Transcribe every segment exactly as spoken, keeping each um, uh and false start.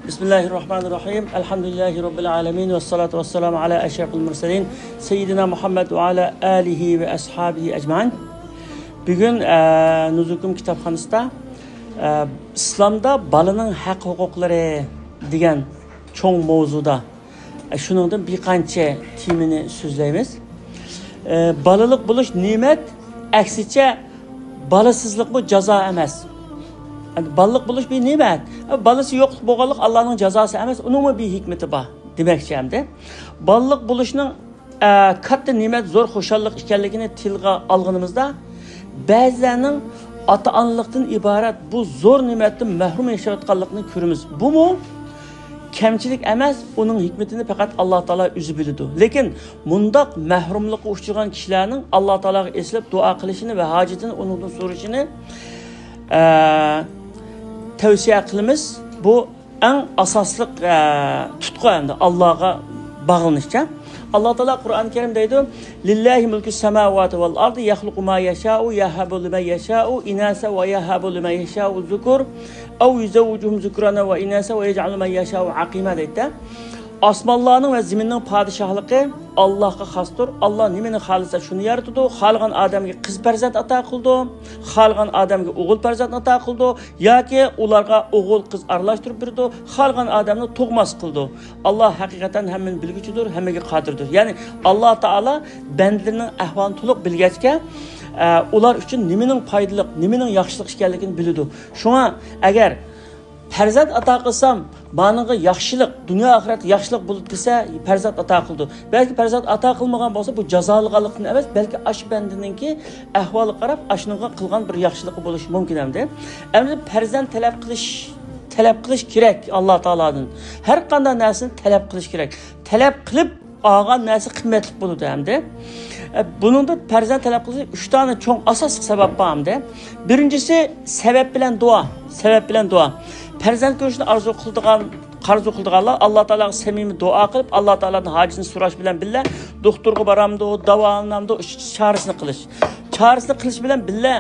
بىسمىللاھىررەھمانىررەھىم. ئەلھەمدۇلىللاھى رەببىل ئالەمىن. ۋەسسالاتۇ ۋەسسالامۇ ئالا ئەشرەفىل مۇرسەلىن. سەييىدىنا مۇھەممەد ۋە ئالا ئالىھى ۋە ئەسھابىھى ئەجمەئىن. بۈگۈن، ئە، نۇزۇكۇم كىتابخانىسىدا، ئە، ئىسلامدا بالىنىڭ ھەق ھوقۇقلىرى دېگەن چوڭ ماۋزۇدا، ئە، شۇنىڭدىن بىر قانچە تېمىنى سۆزلەيمىز. ئە، بالىلىق بولۇش نېمەت، ئەكسىچە بالىسىزلىقمۇ جازا ئەمەس. ئەمدى بالىلىق بولۇش بىر نېمەت. ئە، بالىسى يوقلۇق بولغانلىق ئاللانىڭ جازاسى ئەمەس، ئۇنىڭمۇ بىر ھېكمىتى بار دېمەكچى ئەمدى. بالىلىق بولۇشنىڭ، ئە، كاتتا نېمەت، زور خۇشاللىق ئىكەنلىكىنى تىلغا ئالغىنىمىزدا، بەزىلەرنىڭ ئاتا-ئانىلىقتىن ئىبارەت بۇ زور نېمەتتىن مەھرۇم ياشاۋاتقانلىقىنى كۆرىمىز. بۇمۇ كەمچىلىك ئەمەس، ئۇنىڭ ھېكمىتىنى پەقەت ئاللا تائالا ئۆزى بىلىدۇ. لېكىن مۇنداق مەھرۇملۇققا ئۇچرىغان كىشىلەرنىڭ ئاللا تائالاغا ئېسىلىپ دۇئا قىلىشىنى ۋە ھاجىتىنى ئۇنىڭدىن سورىشىنى، ئە، تەۋسىيە قىلىمىز. بۇ ئەڭ ئاساسلىق، ئە، تۇتقۇ ئەمدى ئاللاغا باغلىنىشچە. ئاللا تائالا قۇرئان كەرىم دەيدۇ، لىللاھى مۇلكۇس ساماۋاتى ۋەل ئەرزى يەخلۇقۇ ما يەشائۇ يەھەبۇ لىمەن يەشائۇ ئىناسا ۋە يەھەبۇ لىمەن يەشائۇ زۇكۇر ئەۋ يۇزەۋۋىجۇھۇم زۇكرانا ۋە ئىناسا ۋە يەجئەلۇ مەن يەشائۇ ئەقىما دەيدۇ. ئاسمانلارنىڭ ۋە زېمىننىڭ پادىشاھلىقى ئاللاھقا خاستۇر. ئاللا نېمىنى خالىسا شۇنى يارىتىدۇ. خالىغان ئادەمگە قىز پەرزەنت ئاتا قىلىدۇ، خالىغان ئادەمگە ئوغۇل پەرزەنت ئاتا قىلىدۇ ياكى ئۇلارغا ئوغۇل قىز ئارىلاشتۇرۇپ بېرىدۇ. خالىغان ئادەمنى تۇغماس قىلىدۇ. ئاللا ھەقىقەتەن ھەممىنى بىلگۈچىدۇر، ھەممىگە قادىردۇر. يەنى ئاللا تائالا بەندىلىرىنىڭ ئەھۋالىنى تولۇق بىلگەچكە، ئە، ئۇلار ئۈچۈن نېمىنىڭ پايدىلىق، نېمىنىڭ ياخشىلىق ئىكەنلىكىنى بىلىدۇ. شۇڭا ئەگەر پەرزەنت ئاتا قىلسام، مانىڭغا ياخشىلىق، دۇنيا ئاخىرەت ياخشىلىق بولىدۇ دېسە، پەرزەنت ئاتا قىلىدۇ. بەلكى پەرزەنت ئاتا قىلمىغان بولسا، بۇ جازالىغانلىقتىن ئەمەس، بەلكى ئاشۇ بەندىنىڭكى ئەھۋالىغا قاراپ، ئاشۇنىڭغا قىلغان بىر ياخشىلىقى بولۇشى مۇمكىن ئەمدى. ئەمدى پەرزەنت تەلەپ قىلىش، تەلەپ قىلىش كېرەك ئاللا تائالادىن. ھەر قانداق نەرسىنى تەلەپ قىلىش كېرەك. تەلەپ قىلىپ ئالغان نەرسە قىممەتلىك بولىدۇ ئەمدى. ئە، بۇنىڭدا پەرزەنت تەلەپ قىلىش ئۈچ دانە چوڭ ئاساسلىق سەۋەب بار ئەمدى. بىرىنچىسى، سەۋەب بىلەن دۇئا. سەۋەب بىلەن دۇئا. پەرزەنت كۆرۈشنى ئارزۇ قىلىدىغان، قارزۇ قىلىدىغانلار ئاللا تائالاغا سەمىمىي دۇئا قىلىپ، ئاللا تائالادىن ھاجىتىنى سوراش بىلەن بىللە، دوختۇرغا بارامدۇ، داۋالىنامدۇ، ئىش، چارىسىنى قىلىش. چارىسىنى قىلىش بىلەن بىللە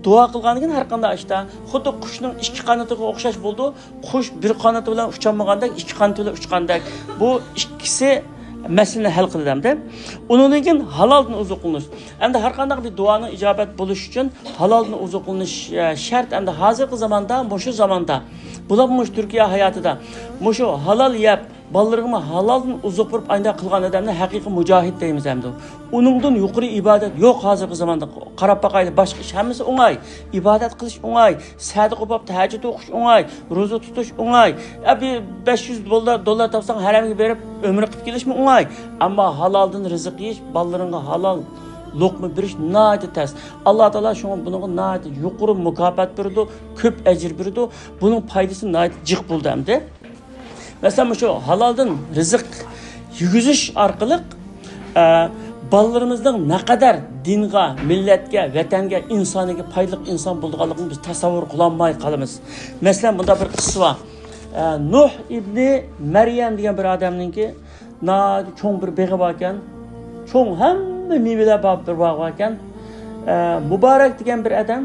دۇئا قىلغاندىن كېيىن ھەر قانداق ئىشتا خۇددى قۇشنىڭ ئىككى قانىتىغا ئوخشاش بولىدۇ. قۇش بىر قانىتى بىلەن ئۇچالمىغاندەك، ئىككى قانىتى بىلەن ئۇچقاندەك. بۇ ئىككىسى مەسىلىنى ھەل قىلىدۇ ئەمدى. ئۇنىڭدىن كېيىن ھالالدىن ئوزۇقلىنىش. ئەمدى ھەر قانداق بىر دۇئانىڭ ئىجابەت بولۇشى ئۈچۈن ھالالدىن ئوزۇقلىنىش، ئە، شەرت. ئەمدى ھازىرقى زاماندا، مۇشۇ زاماندا، بولۇپمۇ مۇشۇ تۈركىيە ھاياتىدا مۇشۇ ھالال يەپ، بالىلىرىغىمۇ ھالالدىن ئوزۇق بېرىپ، ئانداق قىلغان ئادەمنى ھەقىقىي مۇجاھىد دەيمىز ئەمدى. ئۇنىڭدىن يۇقىرى ئىبادەت يوق ھازىرقى زاماندا. قاراپ باقايلى، باشقا ئىش ھەممىسى ئوڭاي. ئىبادەت قىلىش ئوڭاي، سەدىقە قوپۇپ تەھەججۇد ئوقۇش ئوڭاي، روزا تۇتۇش ئوڭاي. ئە، بىر بەش يۈز دوللار، دوللار تاپساڭ، ھەرەمگە بېرىپ ئۆمرە قىلىپ كېلىشمۇ ئوڭاي. ئەمما ھالالدىن رىزىق يېيىش، بالىلىرىڭغا ھالال لوقما بېرىش ناھايىتى تەس. ئاللا تائالا شۇڭا بۇنىڭغا ناھايىتى يۇقىرى مۇكاپات بېرىدۇ، كۆپ ئەجىر بېرىدۇ. بۇنىڭ پايدىسى ناھايىتى جىق بولىدۇ ئەمدى. مەسىلەن، مۇشۇ ھالالدىن رىزىق يېگۈزۈش ئارقىلىق، ئە، بالىلىرىمىزنىڭ نەقەدەر دىنغا، مىللەتكە، ۋەتەنگە، ئىنسانىيەتكە پايدىلىق ئىنسان بولىدىغانلىقىنى بىز تەسەۋۋۇر قىلالماي قالىمىز. مەسىلەن، بۇنداق بىر قىسسا بار. ئە، نۇھ ئىبنى مەريەم دېگەن بىر ئادەمنىڭكى ناھايىتى چوڭ بىر بېغى باركەن. چوڭ، ھەممە مېۋىلەر بار بىر باغ باركەن. ئە، مۇبارەك دېگەن بىر ئادەم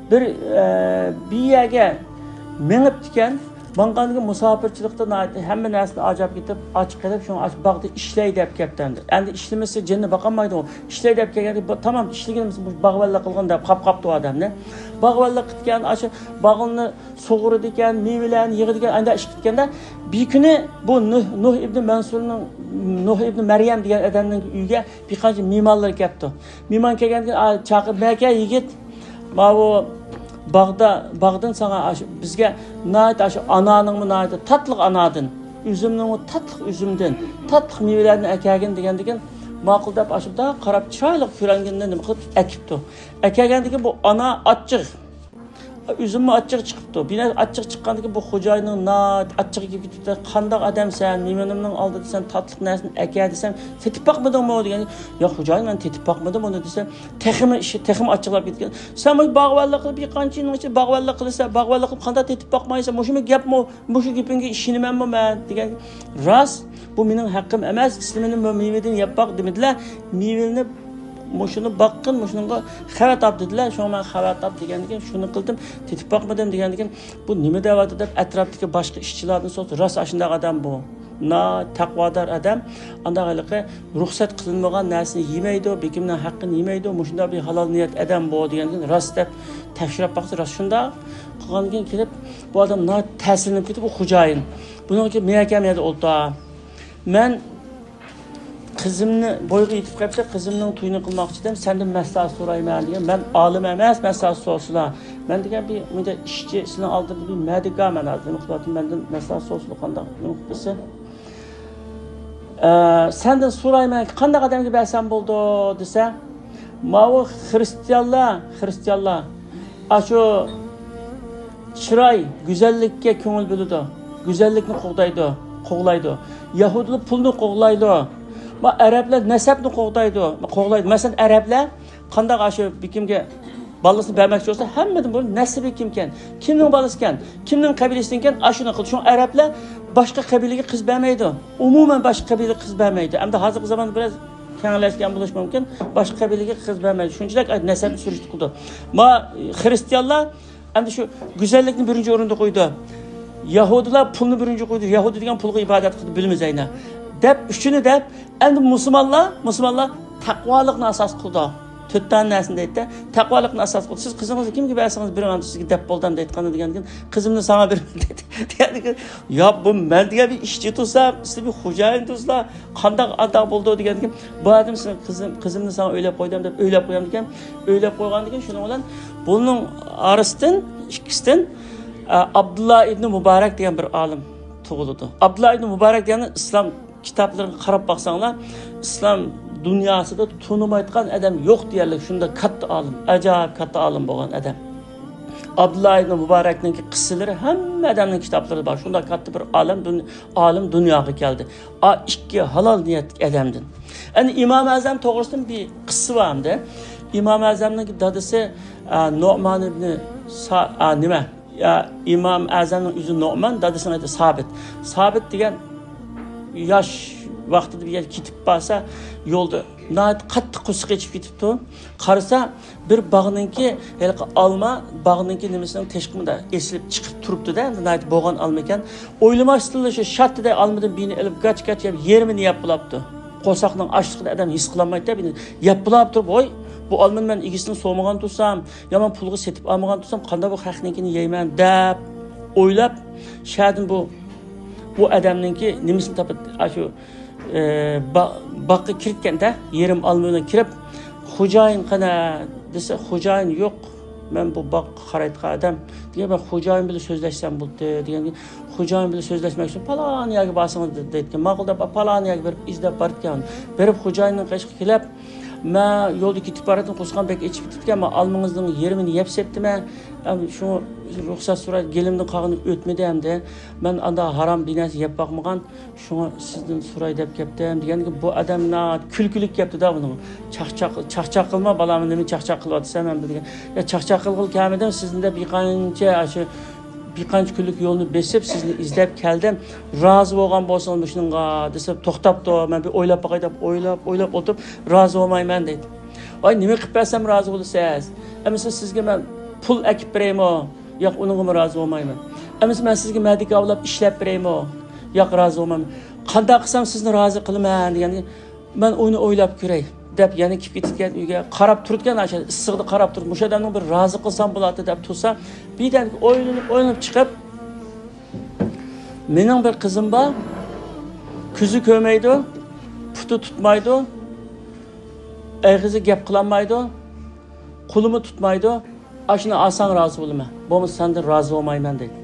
بىر، ئە، بىر يەرگە مېڭىپتىكەن. ماڭغاندىكىن مۇساپىرچىلىقتا ناھايىتى ھەممە نەرسىدىن ئاجاپ كېتىپ، ئاچ قېلىپ، شۇڭا ئاش-، باغدا ئىشلەي دەپ كەپتۇ ئەمدى. ئەمدى ئىشلىمىسە جېنىنى باقالمايدۇ. ئىشلەي دەپ كەلگەندە، بۇ، تامام ئىشلىگىنىمىز مۇشۇ باغۋەنلىك قىلغىن دەپ قاپ قاپتۇ ئادەمنى. باغۋەنلىك قىلىدىكەن، ئاشۇ باغنى سۇغۇرىدىكەن، مېۋىلەرنى يىغىدىكەن، ئانداق ئىش قىلىدىكەندە، بىر كۈنى بۇ نۇھ، نۇھ ئىبنى مەنسۇرنىڭ، نۇھ ئىبنى مەريەم دېگەن ئادەمنىڭ ئۆيىگە بىر قانچە مېھمانلار كەپتۇ. مېھمان كەلگەندىن كېيىن، ئا، چاقىرىپ، «مەكە يىگىت، ماۋۇ باغدا، باغدىن ساڭا ئاشۇ، بىزگە ناھايىتى ئاشۇ ئانارنىڭمۇ ناھايىتى تاتلىق ئاناردىن، ئۈزۈمنىڭمۇ تاتلىق ئۈزۈمدىن، تاتلىق مېۋىلەردىن ئەكەلگىن» دېگەندىكىن، ماقۇل دەپ ئاشۇنداق قاراپ چىرايلىق كۆرۈنگىنىنى نېمە قىلىپ ئەكىپتۇ. ئەكەلگەندىكىن بۇ ئانار ئاچچىق. ئۈزۈممۇ ئاچچىق چىقىپتۇ. بىنا ئاچچىق چىققاندىكىن بۇ خوجايىننىڭ ناھايىتى ئاچچىقى كېلىپ كېتىپتۇ. «قانداق ئادەمسەن؟ مېھمىنىمنىڭ ئالدىدا سەن تاتلىق نەرسىنى ئەكە» دېسەم، «تېتىپ باقمىدىڭمۇ؟» دېگەن. «ياق خوجايىن، مەن تېتىپ باقمىدىم ئۇنى» دېسەم، تېخىمۇ ئىشى، تېخىمۇ ئاچچىقلاپ كەتكەن. «سەن مۇشۇ باغۋەنلىك قىلىپ، بىر قانچە يىلنىڭ ئىچىدە باغۋەنلىك قىلىسەن، باغۋەنلىك قىلىپ قانداق تېتىپ باقمايسەن؟ مۇشۇمۇ گەپمۇ؟ مۇشۇ گېپىڭگە ئىشىنىمەنمۇ مەن؟» دېگەن. «راست، بۇ مېنىڭ ھەققىم ئەمەس، سىلىمنى مېۋىدىن يەپ باق» دېمىدىلە. مېۋىنى مۇشۇنى باققىن، مۇشۇنىڭغا خەۋەر تاپ دېدىلەر. شۇڭا مەن خەۋەر تاپ دېگەندىكىن، شۇنى قىلدىم، تېتىپ باقمىدىم دېگەندىكىن، بۇ نېمە دەۋاتىدۇ دەپ ئەتراپتىكى باشقا ئىشچىلاردىن سورىسا، راست ئاشۇنداق ئادەم بۇ. نا تەقۋادار ئادەم، ئانداق ھېلىقى رۇخسەت قىلىنمىغان نەرسىنى يېمەيدۇ، بېكىمنىڭ ھەققىنى يېمەيدۇ، مۇشۇنداق بىر ھالال نىيەت ئادەم بۇ دېگەندىكىن، راست دەپ تەكشۈرۈپ باقسا، راست شۇنداق قىلغاندىن كېيىن كېلىپ، بۇ ئادەم ناھايىتى تەسىرلىنىپ كېتىپ، ئۇ خوجايىن بۇنىڭغا مەن ئەكەم يەردە ئولتۇر. مەن قىزىمنى بويىغا يېتىپ قېلىپتۇ، قىزىمنىڭ تويىنى قىلماقچى ئىدىم، سەندىن مەسلىھەت سورايمەن دېگەن. مەن ئالىم ئەمەس، مەسلىھەت سورىسىلا. مەن دېگەن بىر مۇنداق ئىشچى، سېنىڭ ئالدىڭدا بىر مەدىكار، مەن ھازىر نېمە قىلىۋاتىمەن، مەندىن مەسلىھەت سورىسىلا، قانداق نېمە قىلسا. ئە، سەندىن سورايمەن، قانداق ئادەمگە بەرسەم بولىدۇ دېسە، ماۋۇ خىرىستىيانلار، خىرىستىيانلار ئاشۇ چىراي، گۈزەللىككە كۆڭۈل بۆلىدۇ، گۈزەللىكنى قوغدايدۇ، قوغلايدۇ. يەھۇدىيلار پۇلنى قوغلايدۇ. ما ئەرەبلەر نەسەبنى قوغدايدۇ، قوغلايدۇ. مەسىلەن، ئەرەبلەر قانداق ئاشۇ بېكىمگە بالىسىنى بەرمەكچى بولسا، ھەممىدىن بۇرۇن نەسىبى كىمكەن، كىمنىڭ بالىسىكەن، كىمنىڭ قەبىلىسىدىنكەن، ئاشۇنى قىلىدۇ. شۇڭا ئەرەبلەر باشقا قەبىلىگە قىز بەرمەيدۇ. ئومۇمەن باشقا قەبىلىگە قىز بەرمەيدۇ. ئەمدى ھازىرقى زاماندا بىراز كەڭلەشكەن بولۇشى مۇمكىن. باشقا قەبىلىگە قىز بەرمەيدۇ. شۇنچىلىك نەسەبنى سۈرۈشتە قىلىدۇ. ما خىرىستىيانلار ئەمدى شۇ گۈزەللىكنى بىرىنچى ئورۇندا قويىدۇ. يەھۇدىيلار پۇلنى بىرىنچى قويىدۇ. يەھۇدىي دېگەن پۇلغا ئىبادەت قىلىدۇ، بىلىمىز ئەينە. دەپ، ئۈچىنى دەپ، ئەمدى مۇسۇلمانلار، مۇسۇلمانلار تەقۋالىقنى ئاساس قىلىدۇ. تۆت دانە نەرسىنى دەيدىدە، تەقۋالىقنى ئاساس قىلىدۇ. سىز قىزىڭىزنى كىمگە بەرسىڭىز، بىر ئاندا سىزگە دەپ بولدى دەيدىغاندا دېگەندىكىن، قىزىمنى ساڭا بېرىمەن دەيدۇ. دېگەندىكىن، يا بۇ مەن دېگەن بىر ئىشچى تۇرسام، سىز بىر خوجايىن تۇرسىلا، قانداق ئانداق بولىدۇ دېگەندىكىن، بۇ ئادەم سېنىڭ قىزىڭ، قىزىمنى ساڭا ئۆيلەپ قويدۇم دەپ ئۆيلەپ قويغاندىكىن، ئۆيلەپ قويغاندىكىن، شۇنىڭ بىلەن بۇنىڭ ئارىسىدىن ئىككىسىدىن، ئە، ئابدۇللا ئىبنى مۇبارەك دېگەن بىر ئالىم تۇغۇلىدۇ. ئابدۇللا ئىبنى مۇبارەك دېگەن ئىسلام كىتابلىرىغا قاراپ باقساڭلار، ئىسلام دۇنياسىدا تونۇمايدىغان ئادەم يوق دېيەرلىك، شۇنداق كاتتا ئالىم، ئاجايىپ كاتتا ئالىم بولغان ئادەم. ئابدۇللا ئىبنى مۇبارەكنىڭكى قىسسىلىرى ھەممە ئادەمنىڭ كىتابلىرىدا بار. شۇنداق كاتتا بىر ئالىم دۇن-، ئالىم دۇنياغا كەلدى. ئا، ئىككى ھالال نىيەتلىك ئادەمدىن. ئەنە ئىمام ئەزەم توغرىسىدا بىر قىسسە بار ئەمدى. ئىمام ئەزەمنىڭ دادىسى، ئا، نومان ئىبنى سا-، ئا، نېمە؟ يا، ئىمام ئەزەمنىڭ ئۆزى نومان، دادىسىنىڭ ئاتى سابىت. سابىت دېگەن ياش ۋاقتىدا بىر يەرگە كېتىپ بارسا، يولدا ناھايىتى قاتتىق قورسىقى ئېچىپ كېتىپتۇ. قارىسا، بىر باغنىڭكى، ھېلىقى ئالما باغنىڭكى نېمىسىنىڭ تېشىقىدا ئېسىلىپ چىقىپ تۇرۇپتۇ-دە، ئەمدى ناھايىتى بولغان ئالما ئىكەن. ئويلىماستىنلا شۇ شاتتىدە ئالمىدىن بىرنى ئېلىپ، گاچ-گاچ يەپ، يېرىمىنى يەپ بولاپتۇ. قورساقنىڭ ئاچلىقىدا ئادەم ھېس قىلالمايدۇ-دە، بىرنى يەپ بولاپ تۇرۇپ، ۋوي، بۇ ئالمىنى مەن ئىگىسىدىن سورىمىغان تۇرسام، يا مەن پۇلغا سېتىپ ئالمىغان تۇرسام، قانداق بۇ خەقنىڭكىنى يەيمەن دەپ ئويلاپ، شەدىن بۇ، بۇ ئادەمنىڭكى نېمىسىنى تاپىدۇ، ئاشۇ، ئى، با-، باغقا كىرىدىكەن-دە، يېرىم ئالما بىلەن كىرىپ، «خوجايىن قەنە؟» دېسە، «خوجايىن يوق، مەن بۇ باغقا قارايدىغان ئادەم.» دېگەن، «مەن خوجايىن بىلەن سۆزلەشسەم بولدى» دېگەن. «خوجايىن بىلەن سۆزلەشمەكچى پالان يەرگە بارسىڭىز» دەيدىكەن. ماقۇل دەپ، پالان يەرگە بېرىپ ئىزدەپ بارىدىكەن. بېرىپ خوجايىننىڭ قېشىغا كېلىپ، «مەن يولدا كېتىپ باراتتىم، قورسىقىم بەك ئېچىپ كېتىپتىكەن، مەن ئالمىڭىزنىڭ يېرىمىنى يەپ سەپتىمەن. ئەم، شۇڭا رۇخسەت سوراي، گېلىمدىن قالغىنى ئۆتمىدى ئەمدى. مەن ئاندا ھارام بىر نەرسە يەپ باقمىغان، شۇڭا سىزدىن سوراي دەپ كەپتىم» دېگەندىكىن، بۇ ئادەم ناھايىتى كۈلكىلىك كەپتىدە بۇنىڭغا. «چاقچاق، چاقچاق قىلما بالام، نېمە چاقچاق قىلىۋاتىسەن ئەمدى؟» دېگەن. «يا، چاقچاق قىلغىلى كەلمىدىم، سىزدىن دەپ بىر قانچە، ئاشۇ بىر قانچە كۈنلۈك يولنى بېسىپ، سىزنى ئىزدەپ كەلدىم. رازى بولغان بولسىڭىز مۇشۇنىڭغا» دېسە، توختاپتۇ. «مەن بىر ئويلاپ باقاي» دەپ ئويلاپ، ئويلاپ ئولتۇرۇپ، «رازى بولمايمەن» دەيدۇ. «ۋاي، نېمە قىلىپ بەرسەم رازى بولىسىز؟ ئەمىسە سىزگە مەن پۇل ئەكىپ بېرەيمۇ؟ ياق، ئۇنىڭغىمۇ رازى بولمايمەن. ئەمىسە مەن سىزگە مەدىكار بولاپ ئىشلەپ بېرەيمۇ؟ ياق، رازى بولمايمەن. قانداق قىلسام سىزنى رازى قىلىمەن؟» دېگەن. «مەن ئۇنى ئويلاپ كۆرەي» دەپ يەنە كىرىپ كېتىدىكەن ئۆيگە. قاراپ تۇرىدىكەن، ئاشۇ ئىسسىقىدا قاراپ تۇرۇپ، «مۇشۇ ئادەمنى بىر رازى قىلسام بولاتتى» دەپ تۇرسا، بىردەمدىن ئويلىنىپ، ئويلىنىپ چىقىپ، «مېنىڭ بىر قىزىم بار، كۆزى كۆرمەيدۇ، پۇتى تۇتمايدۇ، ئېغىزى گەپ قىلالمايدۇ، قولىمۇ تۇتمايدۇ. ئاشۇنى ئالساڭ رازى بولىمەن. بولمىسا سەندىن رازى بولمايمەن» دەيدۇ.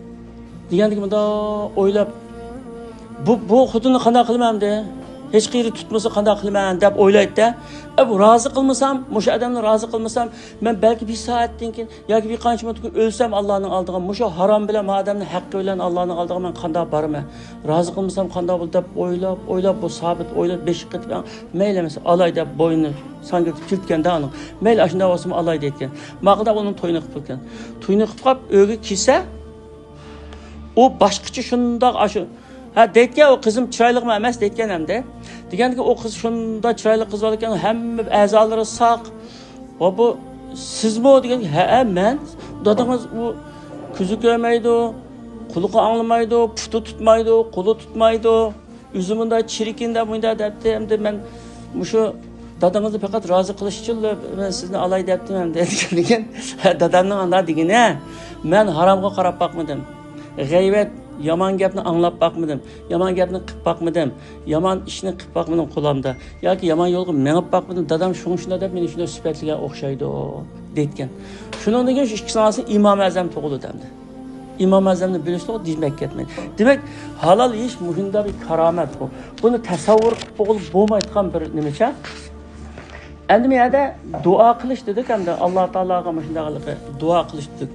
دېگەندىكىن مۇنداق ئويلاپ، «بۇ، بۇ خوتۇننى قانداق قىلىمەن ئەمدى؟ ھېچقېيىرى تۇتمىسا قانداق قىلىمەن؟» دەپ ئويلايدىدە. «ئە، بۇ رازى قىلمىسام، مۇشۇ ئادەمنى رازى قىلمىسام، مەن بەلكى بىر سائەتتىن كېيىن ياكى بىر قانچە مىنۇت كېيىن ئۆلسەم ئاللانىڭ ئالدىغا، مۇشۇ ھارام بىلەن مۇ ئادەمنىڭ ھەققى بىلەن ئاللانىڭ ئالدىغا مەن قانداق بارىمەن؟ رازى قىلمىسام قانداق بولىدۇ؟» دەپ ئويلاپ، ئويلاپ، بۇ سابىت ئويلاپ، بېشى قېتىپ، «مەيلى ئەمىسە، ئالاي» دەپ بوينىنى ساڭگىلىتىپ كېلىدىكەن-دە ئۇنىڭ. «مەيلى، ئاشۇنداق بولسىمۇ ئالاي» دەيدىكەن. ماقۇلدەپ ئۇنىڭ تويىنى قىلىپ قويىدىكەن. تويىنى قىلىپ قويۇپ، ئۆيگە كەلسە، ئۇ باشقىچە شۇنداق ئاشۇ، ھە، دەيدىكەن، ئۇ قىزىم چىرايلىقمۇ ئەمەس دەيدىكەن ئەمدى. دېگەندىكىن ئۇ قىز شۇنداق چىرايلىق قىز باركەن، ھەممە ئەزالىرى ساق. ۋە بۇ سىزمۇ؟ دېگەن، ھەئە، مەن. دادىڭىز ئۇ كۆزى كۆرمەيدۇ، قۇلىقى ئاڭلىمايدۇ، پۇتى تۇتمايدۇ، قولى تۇتمايدۇ. ئۆزى مۇنداق چىركىن دەپ، مۇنداق دەپتۇ. ئەمدى مەن مۇشۇ دادىڭىزنى پەقەت رازى قىلىش ئۈچۈنلا مەن سىزنى ئالاي دەپتىم ئەمدى دېگەندىكىن، دادامنىڭ ئانداق دېگىنى، مەن ھارامغا قاراپ باقمىدىم. غەيۋەت، يامان گەپنى ئاڭلاپ باقمىدىم. يامان گەپنى قىلىپ باقمىدىم. يامان ئىشنى قىلىپ باقمىدىم قولۇمدا. ياكى يامان يولغا مېڭىپ باقمىدىم. دادام شۇڭا شۇنداق دەپ مېنى شۇنداق سۈپەتلىگەن ئوخشايدۇ، دەيدىكەن. شۇنىڭدىن كېيىن شۇ ئىككىسىنىڭ ئارىسىدا ئىمام ئەزەم تۇغۇلدى ئەمدى. ئىمام ئەزەمنى بىلىشتۇق، دېمەك كەتمەيدۇ. دېمەك، ھالال يېيىش مۇشۇنداق بىر كارامەت بۇ. بۇنى تەسەۋۋۇر قىلىپ بولمايدىغان بىر نېمىچە. ئەمدى بۇ يەردە دۇئا قىلىش دېدۇق، ئەمدى ئاللا تائالاغا مۇشۇنداق دۇئا قىلىش دېدۇق.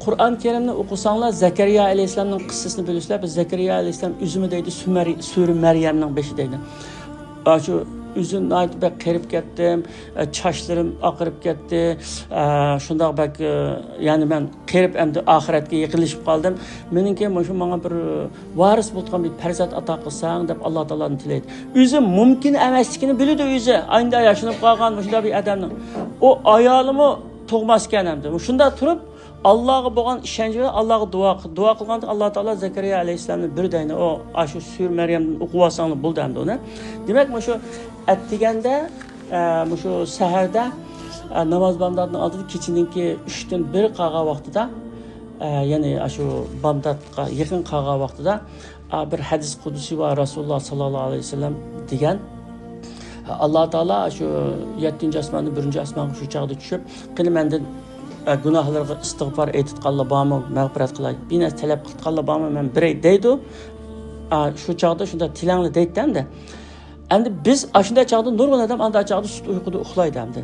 قۇرئان كەرىمنى ئوقۇساڭلار، زەكەرىيا ئەلەيھىسسالامنىڭ قىسسىسىنى بىلىسىلەر. بىز زەكەرىيا ئەلەيھىسسالام ئۆزىمۇ دەيدۇ، سۈمەر-، سۈرە مەريەمنىڭ بېشى دەيدۇ. ئاشۇ ئۆزۈم ناھايىتى بەك قېرىپ كەتتىم، چاچلىرىم ئاقىرىپ كەتتى، شۇنداق بەك، يەنى مەن قېرىپ ئەمدى ئاخىرەتكە يېقىنلىشىپ قالدىم. مېنىڭكى مۇشۇ ماڭا بىر ۋارىس بولىدىغان بىر پەرزەنت ئاتا قىلساڭ دەپ ئاللا تائالادىن تىلەيدۇ. ئۆزى مۇمكىن ئەمەسلىكىنى بىلىدۇ ئۆزى. ئاينىدا ياشىنىپ قالغان مۇشۇنداق بىر ئادەمنىڭ. ئۇ ئايالىمۇ تۇغماسكەن ئەمدى. شۇنداق تۇرۇپ، ئاللاغا بولغان ئىشەنچى بىلەن ئاللاغا دۇئا قىل-، دۇئا قىلغاندا ئاللا تائالا زەكەرىيا ئەلەيھىسسالامنى بىر دەينى، ئۇ، ئاشۇ سۈرە مەريەمدىن ئوقۇۋالساڭلار بولدى ئەمدى ئۇنى. دېمەك، مۇشۇ ئەتىگەندە، ئە، مۇشۇ سەھەردە، ئە، ناماز بامداتنىڭ ئالدىدا كېچىنىڭكى ئۈچتىن بىر قالغان ۋاقتىدا، ئە، يەنى ئاشۇ بامداتقا يېقىن قالغان ۋاقتىدا، ئا، بىر ھەدىس قۇدسىي بار، رەسۇلۇللا ساللاللاھۇ ئەلەيھى ۋەسەللەم دېگەن، ئاللا تائالا شۇ يەتتىنچى ئاسماندىن بىرىنچى ئاسمانغا شۇ چاغدا چۈشۈپ، قېنى مەندىن، ئە، گۇناھلىرىغا ئىستىغپار ئېيتىدىغانلار بارمۇ، مەغپىرەت قىلاي، بىر نەرسە تەلەپ قىلىدىغانلار بارمۇ، مەن بېرەي دەيدۇ. ئا، شۇ چاغدا شۇنداق تىلەڭلار دەيتتى ئەمدى. ئەمدى بىز ئاشۇنداق چاغدا نۇرغۇن ئادەم ئانداق چاغدا سۈت ئۇيقۇدا ئۇخلايدۇ ئەمدى.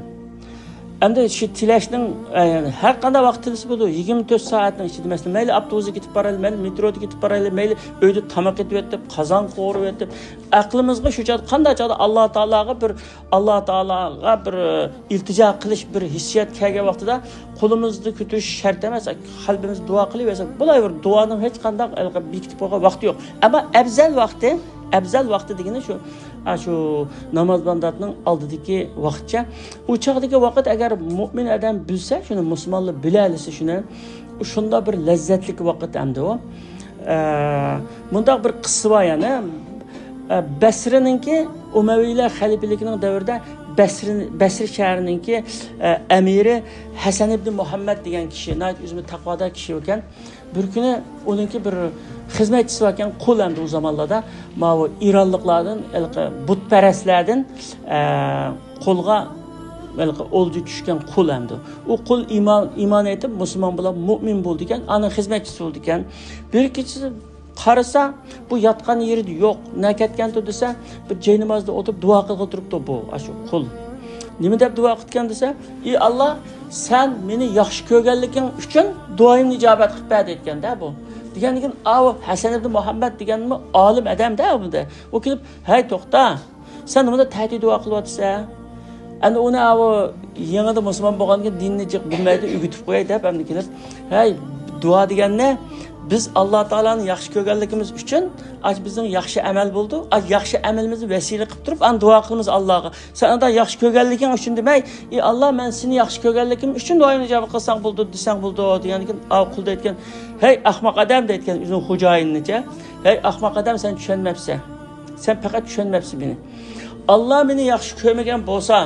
ئەمدى شۇ تىلەشنىڭ، ئە، ھەر قانداق ۋاقىت تىلىسە بولىدۇ، يىگىرمە تۆت سائەتنىڭ ئىچىدە، مەسىلەن، مەيلى ئاپتوبۇستا كېتىپ بارايلى، مەيلى مېترودا كېتىپ بارايلى، مەيلى ئۆيدە تاماق ئېتىۋېتىپ، قازان قورۇۋېتىپ، ئەقلىمىزغا شۇ چاغدا قانداق چاغدا ئاللا تائالاغا بىر، ئاللا تائالاغا بىر، ئە، ئىلتىجا قىلىش بىر ھېسسىيات كەلگەن ۋاقتىدا قولىمىزنى كۆتۈرۈش شەرت ئەمەس، قەلبىمىز دۇئا قىلىۋەرسەك بولاۋېرىدۇ. دۇئانىڭ ھېچقانداق بېكىتىپ قويغان ۋاقتى يوق. ئەمما ئەۋزەل ۋاقتى، ئەۋزەل ۋاقتى دېگىنى شۇ، ئاشۇ ناماز بامداتنىڭ ئالدىدىكى ۋاقىتچە. ئۇ چاغدىكى ۋاقىت ئەگەر مۇئمىن ئادەم بىلسە، شۇنى مۇسۇلمانلار بىلەلىسە شۇنى، شۇنداق بىر لەززەتلىك ۋاقىت ئەمدى ئۇ. ئە، مۇنداق بىر قىسسە بار يەنە. ئە، بەسرىنىڭكى، ئۇمەۋىيلەر خەلىپىلىكىنىڭ دەۋرىدە بەسرى، بەسرى شەھىرىنىڭكى، ئە، ئەمىرى ھەسەن ئىبنى مۇھەممەد دېگەن كىشى، ناھايىتى ئۆزىمۇ تەقۋادار كىشى ئىكەن. بىر كۈنى ئۇنىڭكى بىر خىزمەتچىسى باركەن، قۇل ئەمدى ئۇ زامانلاردا، ماۋۇ ئىرانلىقلاردىن، ھېلىقى بۇتپەرەسلەردىن، ئە، قۇلغا ھېلىقى ئولجا چۈشكەن قۇل ئەمدى. ئۇ قۇل ئىمان، ئىمان ئېيتىپ، مۇسۇلمان بولۇپ، مۇئمىن بولىدىكەن، ئانىڭ خىزمەتچىسى بولىدىكەن. بىر كېچىسى قارىسا، بۇ ياتقان يېرى يوق، نە كەتكەنتۇ دېسە، بىر جاينامازدا ئولتۇرۇپ دۇئا قىلغىلى تۇرۇپتۇ بۇ، ئاشۇ قۇل. نېمە دەپ دۇئا قىلىدىكەن دېسە، ئى ئاللا، سەن مېنى ياخشى كۆرگەنلىكىڭ ئۈچۈن دۇئايىمنى ئىجابەت قىلىپ بەر دەيدىكەن-دە بۇ. دېگەندىكىن، ئاۋۇ ھەسەن ئىبنى مۇھەممەد دېگەنمۇ ئالىم ئادەم-دە ئۇ. ئۇ كېلىپ، ھەي توختا، سەن نېمىدە تەھەججۇد دۇئا قىلىۋاتىسەن؟ ئەمدى ئۇنى ئاۋۇ يېڭىدا مۇسۇلمان بولغاندىن كېيىن دىننى جىق بىلمەيدۇ، ئۆگىتىپ قوياي دەپ ئەمدى كېلىپ، ھەي، دۇئا دېگەننى بىز ئاللا تائالانى ياخشى كۆرگەنلىكىمىز ئۈچۈن، ئاش بىزنىڭ ياخشى ئەمەل بولىدۇ، ئاش ياخشى ئەمىلىمىزنى ۋەسىلە قىلىپ تۇرۇپ، ئاندىن دۇئا قىلىمىز ئاللاغا. سەن ئانداق ياخشى كۆرگەنلىكىڭ ئۈچۈن دېمەي، ئى ئاللا، مەن سېنى ياخشى كۆرگەنلىكىم ئۈچۈن دۇئايىمنى ئىجابەت قىلساڭ بولىدۇ دېسەڭ بولىدۇ دېگەندىكىن، ئاۋۇ قۇل دەيدىكەن، ھەي ئەخمەق ئادەم دەيدىكەن ئۆزىنىڭ خوجايىنىنىچە، ھەي ئەخمەق ئادەم، سەن چۈشەنمەپسەن. سەن پەقەت چۈشەنمەپسەن مېنى. ئاللا مېنى ياخشى كۆرمىگەن بولسا،